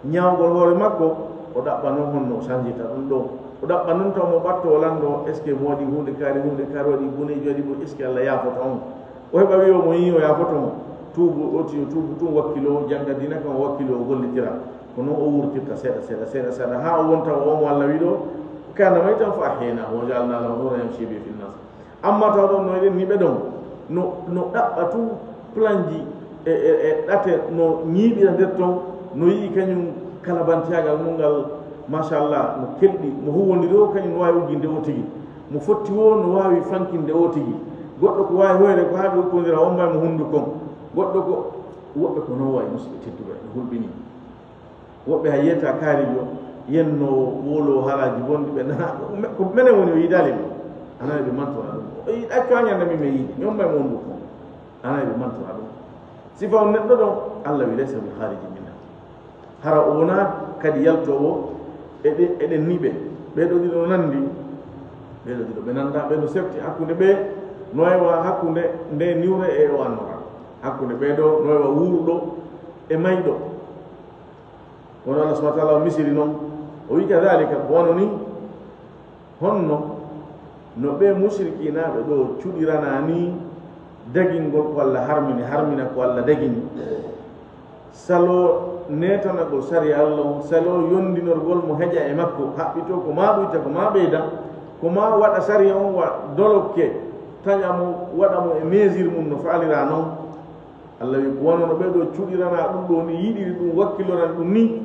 ñaawgol hoore makko, o ɗaɓɓa non honno o sanjita ɗum ɗo. O ɗaɓɓa non taw mo ɓatto o lanndo, est-ce que mo waɗi huunde kaari, huunde kaari waɗi boneeji waɗi ɗum, est-ce que Allah yaafoto on? O heɓa wi'o mo yii o yaafoto mo. Tuubu, o tiyo tuubu tun wakkilo, jannga diina kan o wakkilo o gollitira. Ko non o wurtirta seeɗa, seeɗa, seeɗa, seeɗa, haa o wonta o mo Allah wiɗo, "Kana maytan fa ahyaynahu wa ja'alna lahu nuran yamshi bihi fin nas." Amma taw ɗon no eɗen niɓe ɗon, no, no ɗaɓɓa tun planji e, e, e ɗate no ñiiɓira nder ton, no yi'i kañum kalabantiyagal mum ngal, machallah, no kelɗi, mo huwondiri o kañum no waawi ugginde o tigi. Mo fotti o no waawi fankinde o tigi. Goɗɗo ko waawi hoyre ko haa ɓe ukkondira, o mbay mo hunndukon. Goɗɗo ko, woɓɓe ko non wayi, musidɓe tedduɓe, no hulɓini. Woɓɓe hay yetta kaarijo, yenno wolo haalaaji bonɗi ɓe nana. Ko menen woni o yiɗaali ɗum. Anani ɓe mantora ɗum. O yiɗa acco añande min mi yiɗi. Mi on mbay mo hunndukon. Anani ɓe mantora ɗum. Sifa on neɗɗo ɗon, Allah wi laysa bi khariji minha. Hara o wonaa kadi yaltoowo eɗe-, eɗen niɓe. Ɓee ɗoo ɗiɗo no nanndi, ɓee ɗoo ɗiɗo ɓe nannda, ɓee no serti hakkunde ɓee no wayi wa hakkunde nde niwre e o annora. Hakkunde ɓee ɗoo no wayi wa wuuruɗo e mayɗo. Wano Allah subhanahu wa ta'ala o misiri non, o wi, "Kadhalika, ko wano ni, honno no ɓee musrikiinaaɓe ɗoo cuɗiranaa ni dagingol ko Allah harmini, harmina ko Allah dagini, saloo neetanagol sariya Allah on, saloo yondinorgol mo heƴa e makko, haɓɓitoo ko maa ɓuyta, ko maa ɓeyda, ko maa waɗa sariya on wa dolokke, taƴa mo, waɗa mo e mesure mum no faaliraa non." Allah wi, ko wano no ɓee ɗoo cuɗiranaa ɗum ɗoo ni, yiɗiri ɗum, wakkilorani ɗum ni,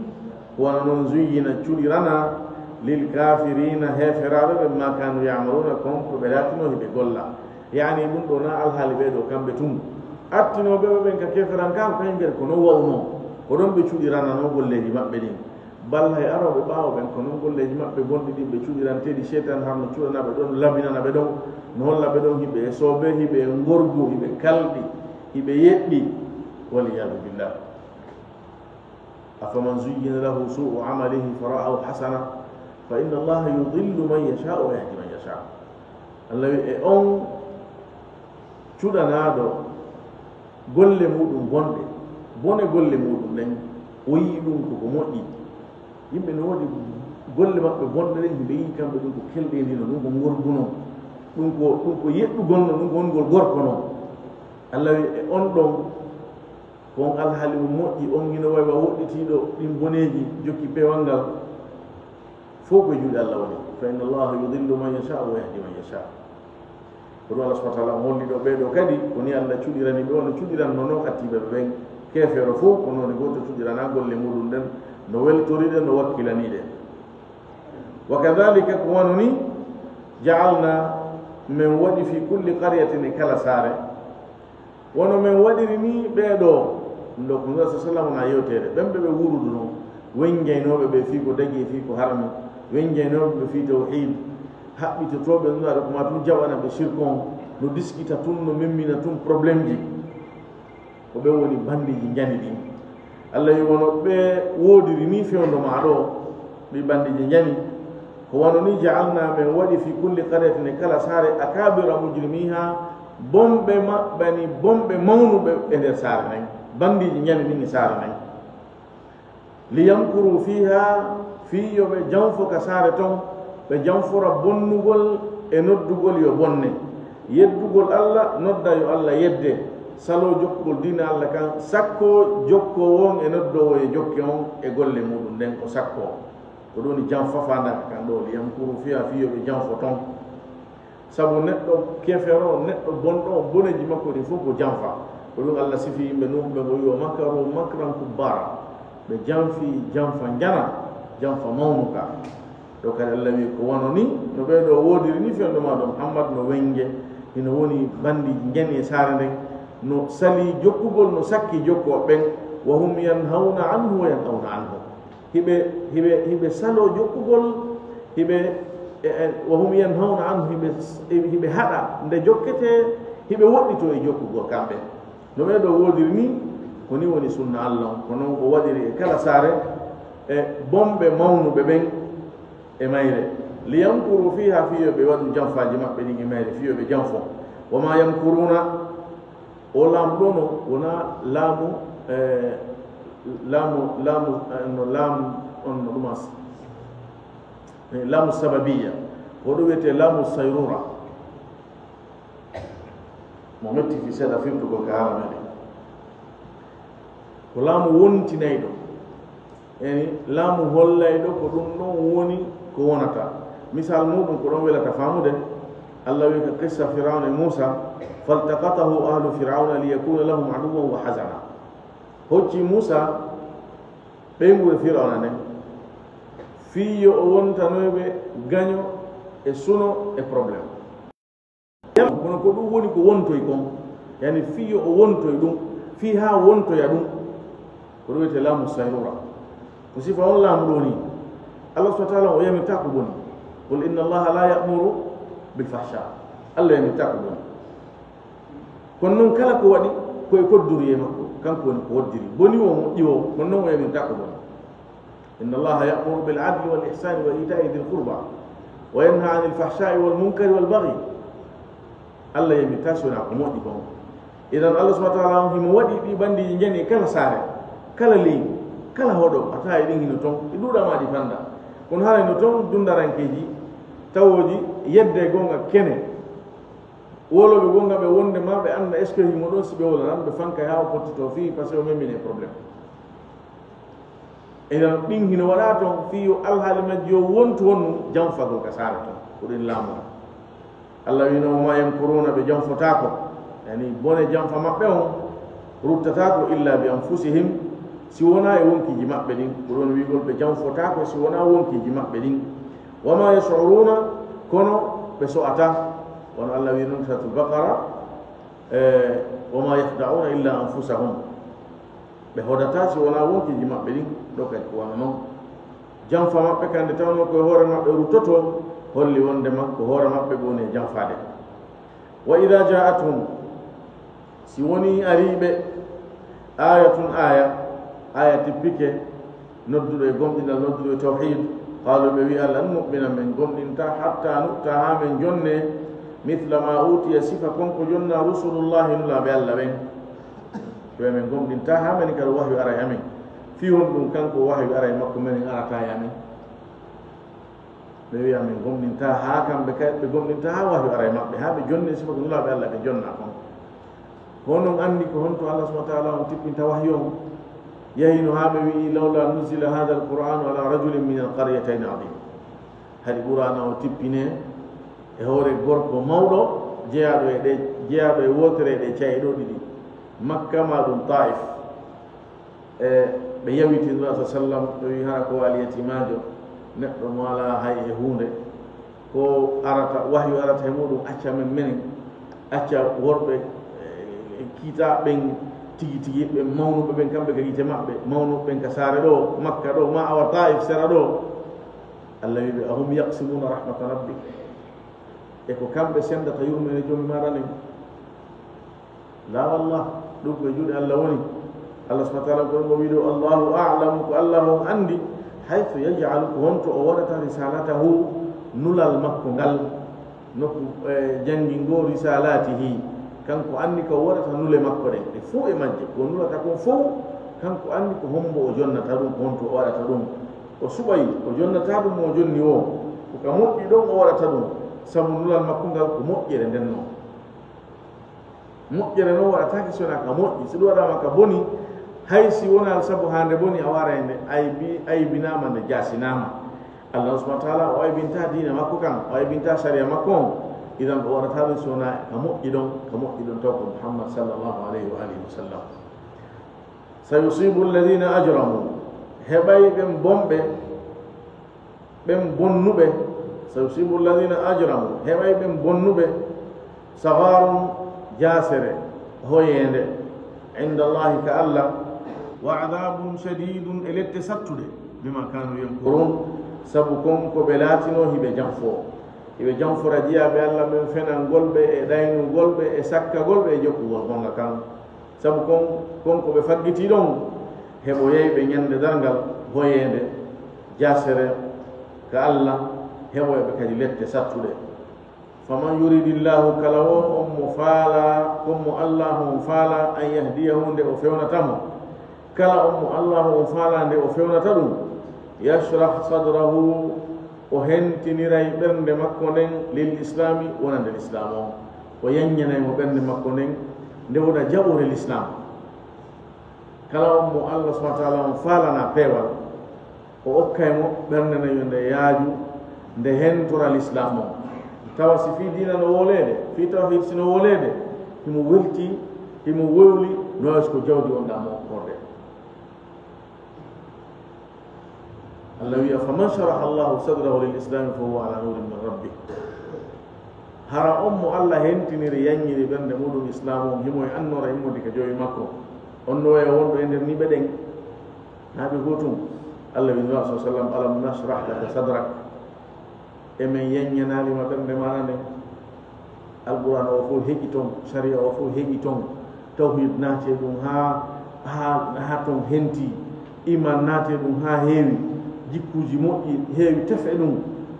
ko wano non zuyyina cuɗiranaa lil kafirina, heeferaaɓe ɓen, ma kanu ya'maluna, kon ko ɓe laatinoo hiɓe golla. Yaani ɗum ɗoo na alhaali ɓee ɗoo kamɓe tun. Attinooɓe ɓe ɓen ka keeferankaaku, kañum kadi ko non wawnoo. Ko ɗon ɓe cuɗirananoo golleeji maɓɓe ɗin. Bal hay arooɓe ɓaawo ɓen, ko non golleeji maɓɓe bonɗi ɗin ɓe cuɗiranteeɗi, seytaane harno cuɗana ɓe ɗon, labinana ɓe ɗon, no holla ɓe ɗon hiɓe e soobee, hiɓe e ngorgu, hiɓe kalɗi, hiɓe yeɗɗi. Wal iyaadu billah. Afaman zuyyina lahu su'u amalihi fara'ahu hasana, fa inna Allaha yudillu man yasha'u wa yahdi man yasha'. Allah wi, e on cuɗanaaɗo golle muɗum bonɗe, bone golle muɗum ɗen, o yi'i ɗum ko ko moƴƴi. Yimɓe no woodi golle maɓɓe bonɗe ɗen, ɓe yi'i kamɓe ɗum ko kelɗeendi no, ɗum ko ngorgu non, ɗum ko, ɗum ko yeɗɗugol non, ɗum ko wongol gorko non. Allah wi, e on ɗon, ko on alhaali mo moƴƴi, on hino wayi wa woɗɗitiiɗo ɗin boneeji, jokki peewal ngal. Fof ko e juuɗe Allah woni. Fa inna Allaha yudillu man yasha wa yahdi man yasha. Ko ɗum Allah subhanahu wa ta'ala on holli ɗo ɓee ɗoo kadi, ko ni Allah cuɗirani ɓe, wano cuɗiranno non attiiɓe ɓe ɓen. Keefeero fof ko noone gooto cuɗirana golle muɗum ɗen, no weltori ɗe, no wakkilani ɗe. Wa kadhalika, ko wano ni, ja'alna, men waɗi fi kulli qaryatin, e kala saare, wano men waɗiri ni ɓee ɗoo, ɗum ɗoo ko Nulaaɗo sallallahu alaihi wasallam na yewteede, ɓen ɓe ɓe wuuruduno, wenjaynooɓe ɓe fii ko dagi e fii ko harmi, wenjaynooɓe ɓe fii tawhiid, haɓɓitotooɓe Nulaaɗo ko maa tun jaɓana ɓe sirku on, no diskita tun, no memmina tun problèmeji. Ko ɓe woni bandiiji njani ɗin. Allah wi, wano ɓe woodiri ni fewndo maa ɗoo, ɓe bandiiji njani. Ko wano ni, ja'alna, men waɗi fi kulli qaryatin, e kala saare, akabira mujrimiha, bonɓe maɓɓe ni, bonɓe mawnuɓe e nder saare nden. Bandiiji njani ɗin e saare nden. Liyamkuru fiha, fii yo ɓe janfo ka saare ton, ɓe janfora bonnugol e noddugol yo bonne. Yeddugol Allah, nodda yo Allah yedde. Saloo jokkugol diina Alla kan, sakkoo jokkoowo on e noddoowo e jokke on e golle muuɗum nden, o sakkoo. Ko ɗum woni janfa faandaaka kan ɗoo, liyamkuru fiha, fii yo ɓe janfo ton. Sabu neɗɗo kefero, neɗɗo bonɗo, boneeji makko ɗin fof ko janfa. Ko ɗum Alla sifi yimɓe Nuuhu ɓe, o wi'i, "Wa makaru makran kubbara." Ɓe janfi janfa njana, janfa mawnuka. Ɗo kadi Alla wi'i ko wano ni, no ɓee ɗoo woodiri ni fewndo maaɗa Muhammad, no wennge, hino woni banndiiji njani e saare nden, no salii jokkugol, no sakki jokkooɓe ɓen, wa hum yanhawna anhu wa yan'awna anhu. Hiɓe, hiɓe, hiɓe saloo jokkugol, hiɓe, e, e, wa hum yanhawna anhu, hiɓe, hiɓe haɗa nde jokketee, hiɓe woɗɗitoo e jokkugol kamɓe. No ɓee ɗoo woodiri ni, ko ni woni sunna Alla on, ko non o waɗiri e kala saare, e bonɓe mawnuɓe ɓen e mayre. Liyamkuru fiha, fii yo ɓe waɗu janfaaji maɓɓe ɗin e mayre, fii yo ɓe janfo. Wa ma yamkuruna, o laamu ɗoo no wona laamu, e, laamu, laamu, e, no laamu on no ɗum as-, e, laamu sababiya. Ko ɗum wiyetee laamu sayrura. Mo mettiti seeɗa firtugol ka haala meɗen. Ko laamu wontinayɗo, yani laamu hollayɗo ko ɗum ɗon woni ko wonata. Misal muuɗum ko ɗon welata faamude. Alla wi'i ka qissa Firawna e Muusa, "Faltaqatahu ahlu Firawna liyakuna lahum aduwwan wa hazana." Hocci Muusa ɓeynguure Firawna nden, fii yo o wontanoy ɓe gaño e suno e problème. Kono ko ɗum woni ko wontoy kon, yani fii yo o wontoy ɗum, fii haa wontoya ɗum, ko ɗum wiyetee laamu sayrura. Ko sifa on laamu ɗoo ni. Allah subhanahu wa ta'ala o yamirta ko boni. Qul inna Allaha la ya'muru bil fahsha. Allah yamirta ko boni. Kono non kala ko waɗi ko e kodduri e makko, kanko woni ko woddiri. Boni wo, moƴƴi wo, kono non o yamirta ko boni. Inna Allaha ya'muru bil adli wal ihsani wa ita'i dhil qurba wa yanha anil fahsha'i wal munkari wal baghi. Allah yamirta si wonaa ko moƴƴi kon. Idan Allah subhanahu wa ta'ala on himo waɗi ɗi banndiiji njani kala saare, kala leydi, kala hoɗo, a tawa e ɗin hino ton, ɗi ɗuuɗa ma ɗi fanda. Kono haray no ton dundarankeeji, tawooji, yedde gonga kene. Woloɓe gonga ɓe wonde ma ɓe annda est-ce que himo ɗon si ɓe wolanan ɓe fanka yaa o pottitoo fii parce que o memine problème. Enen ɗin hino waɗa ton fii yo alhaali majji o wontu honnu janfagol ka saare ton. Ko ɗin laamu on. Allah wiino, "Wa ma yamkuruna," ɓe janfotaako. Yani bone janfa maɓɓe on ruttataako illa bi anfusihim, si wonaa e wonkiiji maɓɓe ɗin. Ko ɗon wiigol ɓe janfotaako si wonaa wonkiiji maɓɓe ɗin. "Wa ma yash'uruna," kono ɓe so'ata. Wano Allah wi'i non Suratul Baqara, e, "Wa ma yakhda'una illa anfusahum." Ɓe hodataa si wonaa wonkiiji maɓɓe ɗin, ɗo kadi ko wano non. Janfa maɓɓe kan nde tawnoo ko e hoore maɓɓe ruttotoo, holli wonde ma ko hoore maɓɓe ɓe woni e janfaade. "Wa idha ja'athum," si wonii arii ɓe, "ayatun," aaya, aaya tippike, nodduɗo e gomɗinal, nodduɗo e tawhid, qaalu, ɓe wi'a, "Lan nu'mina," men gomɗinta, "hatta nu'ta," haa men jonnee, "mithla ma utiya," sifa kon ko jonnaa, "rusulullahi," nulaaɓe Allah ɓen. Ɓe men gomɗinta haa men kadi wahyu ara e amen. Fii honɗum kanko wahyu ara e makko, menen arataa e amen? Ɓe wi'a men gomɗinta haa kamɓe kay, ɓe gomɗinta haa wahyu ara e maɓɓe, haa ɓe jonnee sifa ko nulaaɓe Allah ɓe jonnaa kon. Ko onon anndi ko honto Allah subhanahu wa ta'ala on tippinta wahyu on? Yahino haa ɓe wi'i, "Lawla nuzila hadha al-Qur'anu ala rajulin min al-qaryatayni azim." Haɗi Qur'aana o tippinee e hoore gorko mawɗo, jeyaaɗo e ɗe, jeyaaɗo e wootere e ɗe ca'e ɗoo ɗiɗi, Makka maa ɗum Taif. E ɓe yawiti Nulaaɗo sa sallam, ɓe wi'i, "Hara ko o alyatimaajo, neɗɗo mo alaa hay e huunde, ko arata, wahyu arata e muuɗum, acca men menen, acca worɓe, e, kiita ɓen tigi tigi, ɓen mawnuɓe ɓen, kamɓe ka gite maɓɓe, mawnuɓe ɓen ka saare ɗoo, Makka ɗoo, maa awa Taif sera ɗoo." Allah wi'i ɓe, "Ahum yaqsimuna rahmata rabbik?" E ko kamɓe sendata yurmeende Joomi maaɗa nden? Laa wallah, ɗum ko e juuɗe Allah woni. Allah subhanahu wa ta'ala ko ɗum o wi'i ɗoo, "Allahu a'lamu," ko Allah on anndi, "haythu yaj'alu," ko honto o waɗata, "risalatahu," nulal makko ngal, nokku, e, janngingol, "risalatihi," kanko anndi ko o waɗata nule makko ɗen, ɗe fow e majje, ko nulata kon fow, kanko anndi ko hombo o jonnata ɗum, ko honto o waɗata ɗum. O suɓay, o jonnata ɗum mo o jonni woo, ko ka moƴƴi ɗon o waɗata ɗum, sabu nulal makko ngal ko moƴƴere nden non. Moƴƴere noon waɗataake si wonaa ka moƴƴi. Si ɗum waɗaama ka boni, hay si wonaa sabu haa nde boni, a waray nde aybi-, aybinaama, nde jaasinaama. Allah subhanahu wa taala o aybinta diina makko kan, o aybinta sariya makko on. Idan o waɗata ɗum si wonaa ka moƴƴi ɗon, ka moƴƴi ɗon taw ko Muhammad sallallahu alayhi wa alihi wa sallam. Sayusibu alladhina ajramu, heɓay ɓen bonɓe, ɓen bonnuɓe, sayusibu alladhina ajramu, heɓay ɓen bonnuɓe, sagharun, jaasere, hoyeende, inda Allahi ka Allah, wa adhabun shadidun, e lette sattuɗe, bima kanu yamkurun, sabu kon ko ɓe laatinoo hiɓe janfoo. Hiɓe janfora jiyaaɓe Allah ɓen fenangol ɓe, e ɗaynugol ɓe, e sakkagol ɓe, e jokkugol gonga kan. Sabu kon, kon ko ɓe faggitii ɗon, heɓoyay ɓe ñande darngal hoyeende, jaasere ka Allah, heɓoya ɓe kadi lette sattuɗe. Faman yuridillahu, kala on on mo faalaa, kon mo Allahu on faalaa, an yahdiyahu, nde o fewnata mo. Kala on mo Allahu on faalaa nde o fewnata ɗum, yashrah sadrahu, o hentiniray ɓernde makko nden, lil islami, wonande lislaam on. O yaññanay mo ɓernde makko nden, nde wona jaɓore lislaam. Kala on mo Allah subhanahu wa taala on faalana peewal, o okkay mo ɓernde nden yo nde yaaju, nde hentora lislaam on. Tawa si fii diina no wooleede, fii tawhiid si no wooleede, himo weltii, himo wowli, no wayi si ko jawdi wonɗaa mo okkorde. Allah wi'a, "Faman sharaha Allahu sadrahu lil islami fa huwa ala nurin min rabbih." Hara on mo Allah hentiniri, yaññiri ɓernde muɗum islaamu on, himo e annoora immorde ka Joomi makko. On no waya wonɗo e nder niɓe ɗen. Naa ɓe gootum. Allah wi'i Nulaaɗo sallallahu alaihi wasallam, "Alam nashrah laka sadrak." E men yaññanaali ma ɓernde maaɗa nden. Alqur'aana o fof heƴi ton, sariya o fof heƴi ton, tawhiid naati e ɗum haa, haa, haa ton henti, iman naati e ɗum haa heewi, jikkuuji moƴƴi heewi tef e ɗum,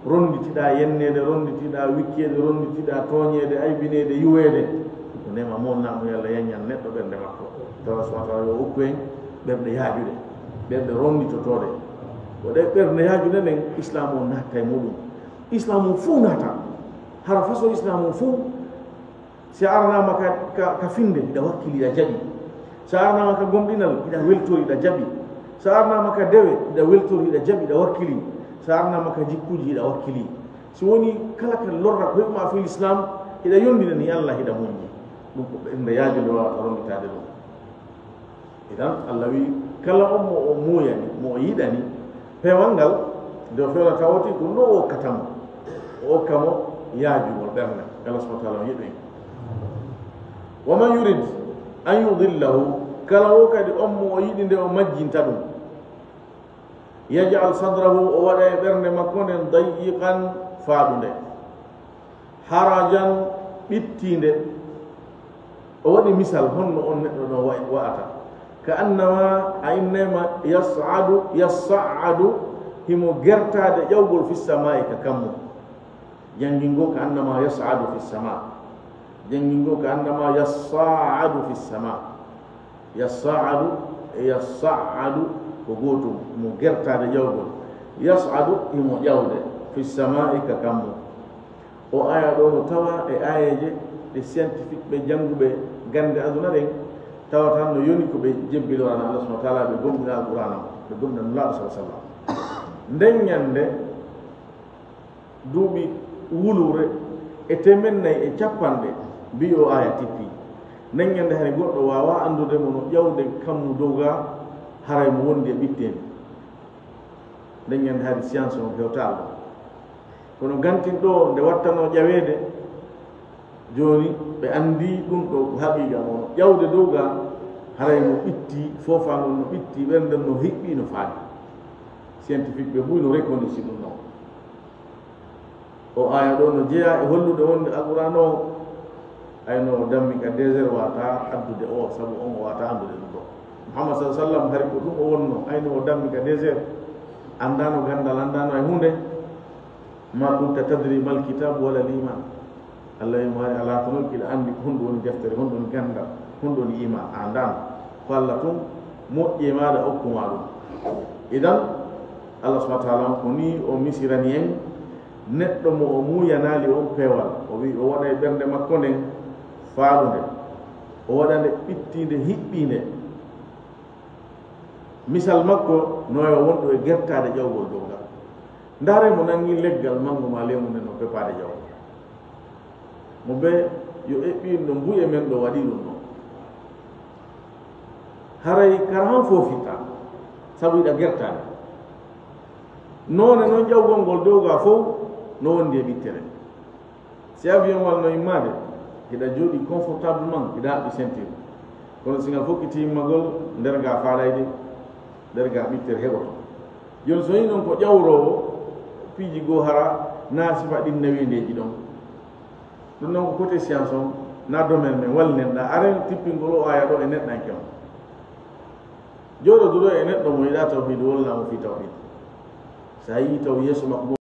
ronditiɗaa yenneede, ronditiɗaa wikkeede, ronditiɗaa tooñeede, aybineede, yuweede. Ko neema mawni mo Yalla yaññan neɗɗo ɓernde makko. Tawa subhaanahu wa ta'aala yo okku en ɓerɗe yaajuɗe, ɓerɗe ronditotooɗe. Ko ɗe ɓerɗe yaajuɗe nden Islaam o naatta e muɗum. Islaam o fof naata. Hara façon Islaam o fof, si a aranaama ka, ka, ka finde, hiɗa wakkili, hiɗa jaɓi. Si a aranaama ka gomɗinal, hiɗa weltori, hiɗa jaɓi. Si a aranaama ka dewe, hiɗa weltori, hiɗa jaɓi, hiɗa wakkili. Si a aranaama ka jikkuuji, hiɗa wakkili. Si woni kala ka lorra ko heɓuma fii Islaam, hiɗa yondinani Allah, hiɗa muññi. Ɗum ko ɓernde yaajunde waawata ronditaade ɗum. Idan, Allah wi'i, kala on mo o muuyani, mo o yiɗani, peewal ngal, nde o fewnata o ti, ko ɗum ɗo o okkata mo. O okka mo yaajugol ɓernde. Allah subhaanahu wa ta'aala on yiɗi en. Wa man yurid an yudillahu, kala o kadi on mo o yiɗi nde o majjinta ɗum. Yaj'al sadrahu, o waɗa e ɓernde makko nden dayyiqan, faaɗunde. Harajan, ɓittiinde. O waɗi misal honno on neɗɗo ɗon wa-, wa'ata. Ka annama a innayma yas'adu, yas'adu, himo gertaade ƴawgol fis samaa'i ka kammu. Janngingol ka annama yas'adu fis samaa. Janngingol ka annama yas'adu fis samaa. Yas'adu e yas'adu ko gootum, mo gertaade ƴawgol. Yas'adu himo ƴawde, fis samaa'i ka kammu. O aya ɗo no tawa e ayeeje ɗe scientifique ɓe jannguɓe gannde aduna ɗen, tawa tan no yoni ko ɓe jebbilorana Allah subhaanahu wa ta'aala, ɓe gomɗina Alqur'aana, ɓe gomɗina Nulaaɗo sallallahu alaihi wasallam. Nden ñande, duuɓi wuluure e teemen nayi e cappanɗe, mbi'i o aya tippi. Nden ñande hari goɗɗo waawaa anndude mo no ƴawde kammu dow ga, haray mo wondi e ɓitteende. Nden ñande hari science on hewtaa ɗon. Kono gantin ɗo nde wattanoo ƴaweede, jooni ɓe anndi ɗum ɗo ko haqiiqa mo no ƴawde dow ga, haray no ɓitti, foofaangol no ɓitti, ɓernde no hiɓɓi, no faati. Scientifique ɓe buy no reconnaître ɗum ɗon. O aya ɗo no jeyaa e hollude wonde Alqur'aana o, ayno o dammi ka deux heures, wata addude o, sabu on o wata anndude ɗum ɗo. Muhammad sallallahu alaihi wasallam hari ko ɗum o wonno, ayno o dammi ka deux heures, anndaano ganndal, anndaano e huunde. Ma kunta tadri mal kitabu wala l iman. Allah wi'i mo hari a laatanooki hiɗa anndi ko honɗum woni deftere, honɗum woni ganndal, honɗum woni iman. A anndaano. Ko Allah tun moƴƴi e maaɗa, okku ma ɗum. Idan, Allah subhanahu wa ta'ala on ko nii o misirani en neɗɗo mo o muuyanaali on peewal. O wi'i o waɗay ɓernde makko nden faaɗunde. O waɗa nde ɓittiinde, hiɓɓiinde. Misal makko no e wonɗo e gertaade ƴawgol dow ngal. Ndaare mo nanngi leggal manngo ma leemu nden no pepaade ƴawgol. Mo be yo eɓɓiin no mbuye men ɗo waɗi ɗum ɗo. Haray kara han fofitta, sabu iɗa gertaade. Noone noon ƴawgol ngol dow ga fow no wondi e ɓittere. Si avion wal no immaade, hiɗa jooɗi confortablement, hiɗa haɓɓi ceinture. Kono si ngal fokkiti immagol, nder ga faalay de, nder ga ɓittere heɓoto. Jooni so woni noon ko ƴawroowo, piiji goo hara na sifa ɗin newindeeji ɗon. Ɗum noon ko côté science on, na domaine men, wallinen ɗa, aren tippingol o aya ɗo e neɗɗanke on. Jooɗo duɗo e neɗɗo mo yiɗa tawhiid, walla mo fii tawhiid. Sa yii taw yeeso makko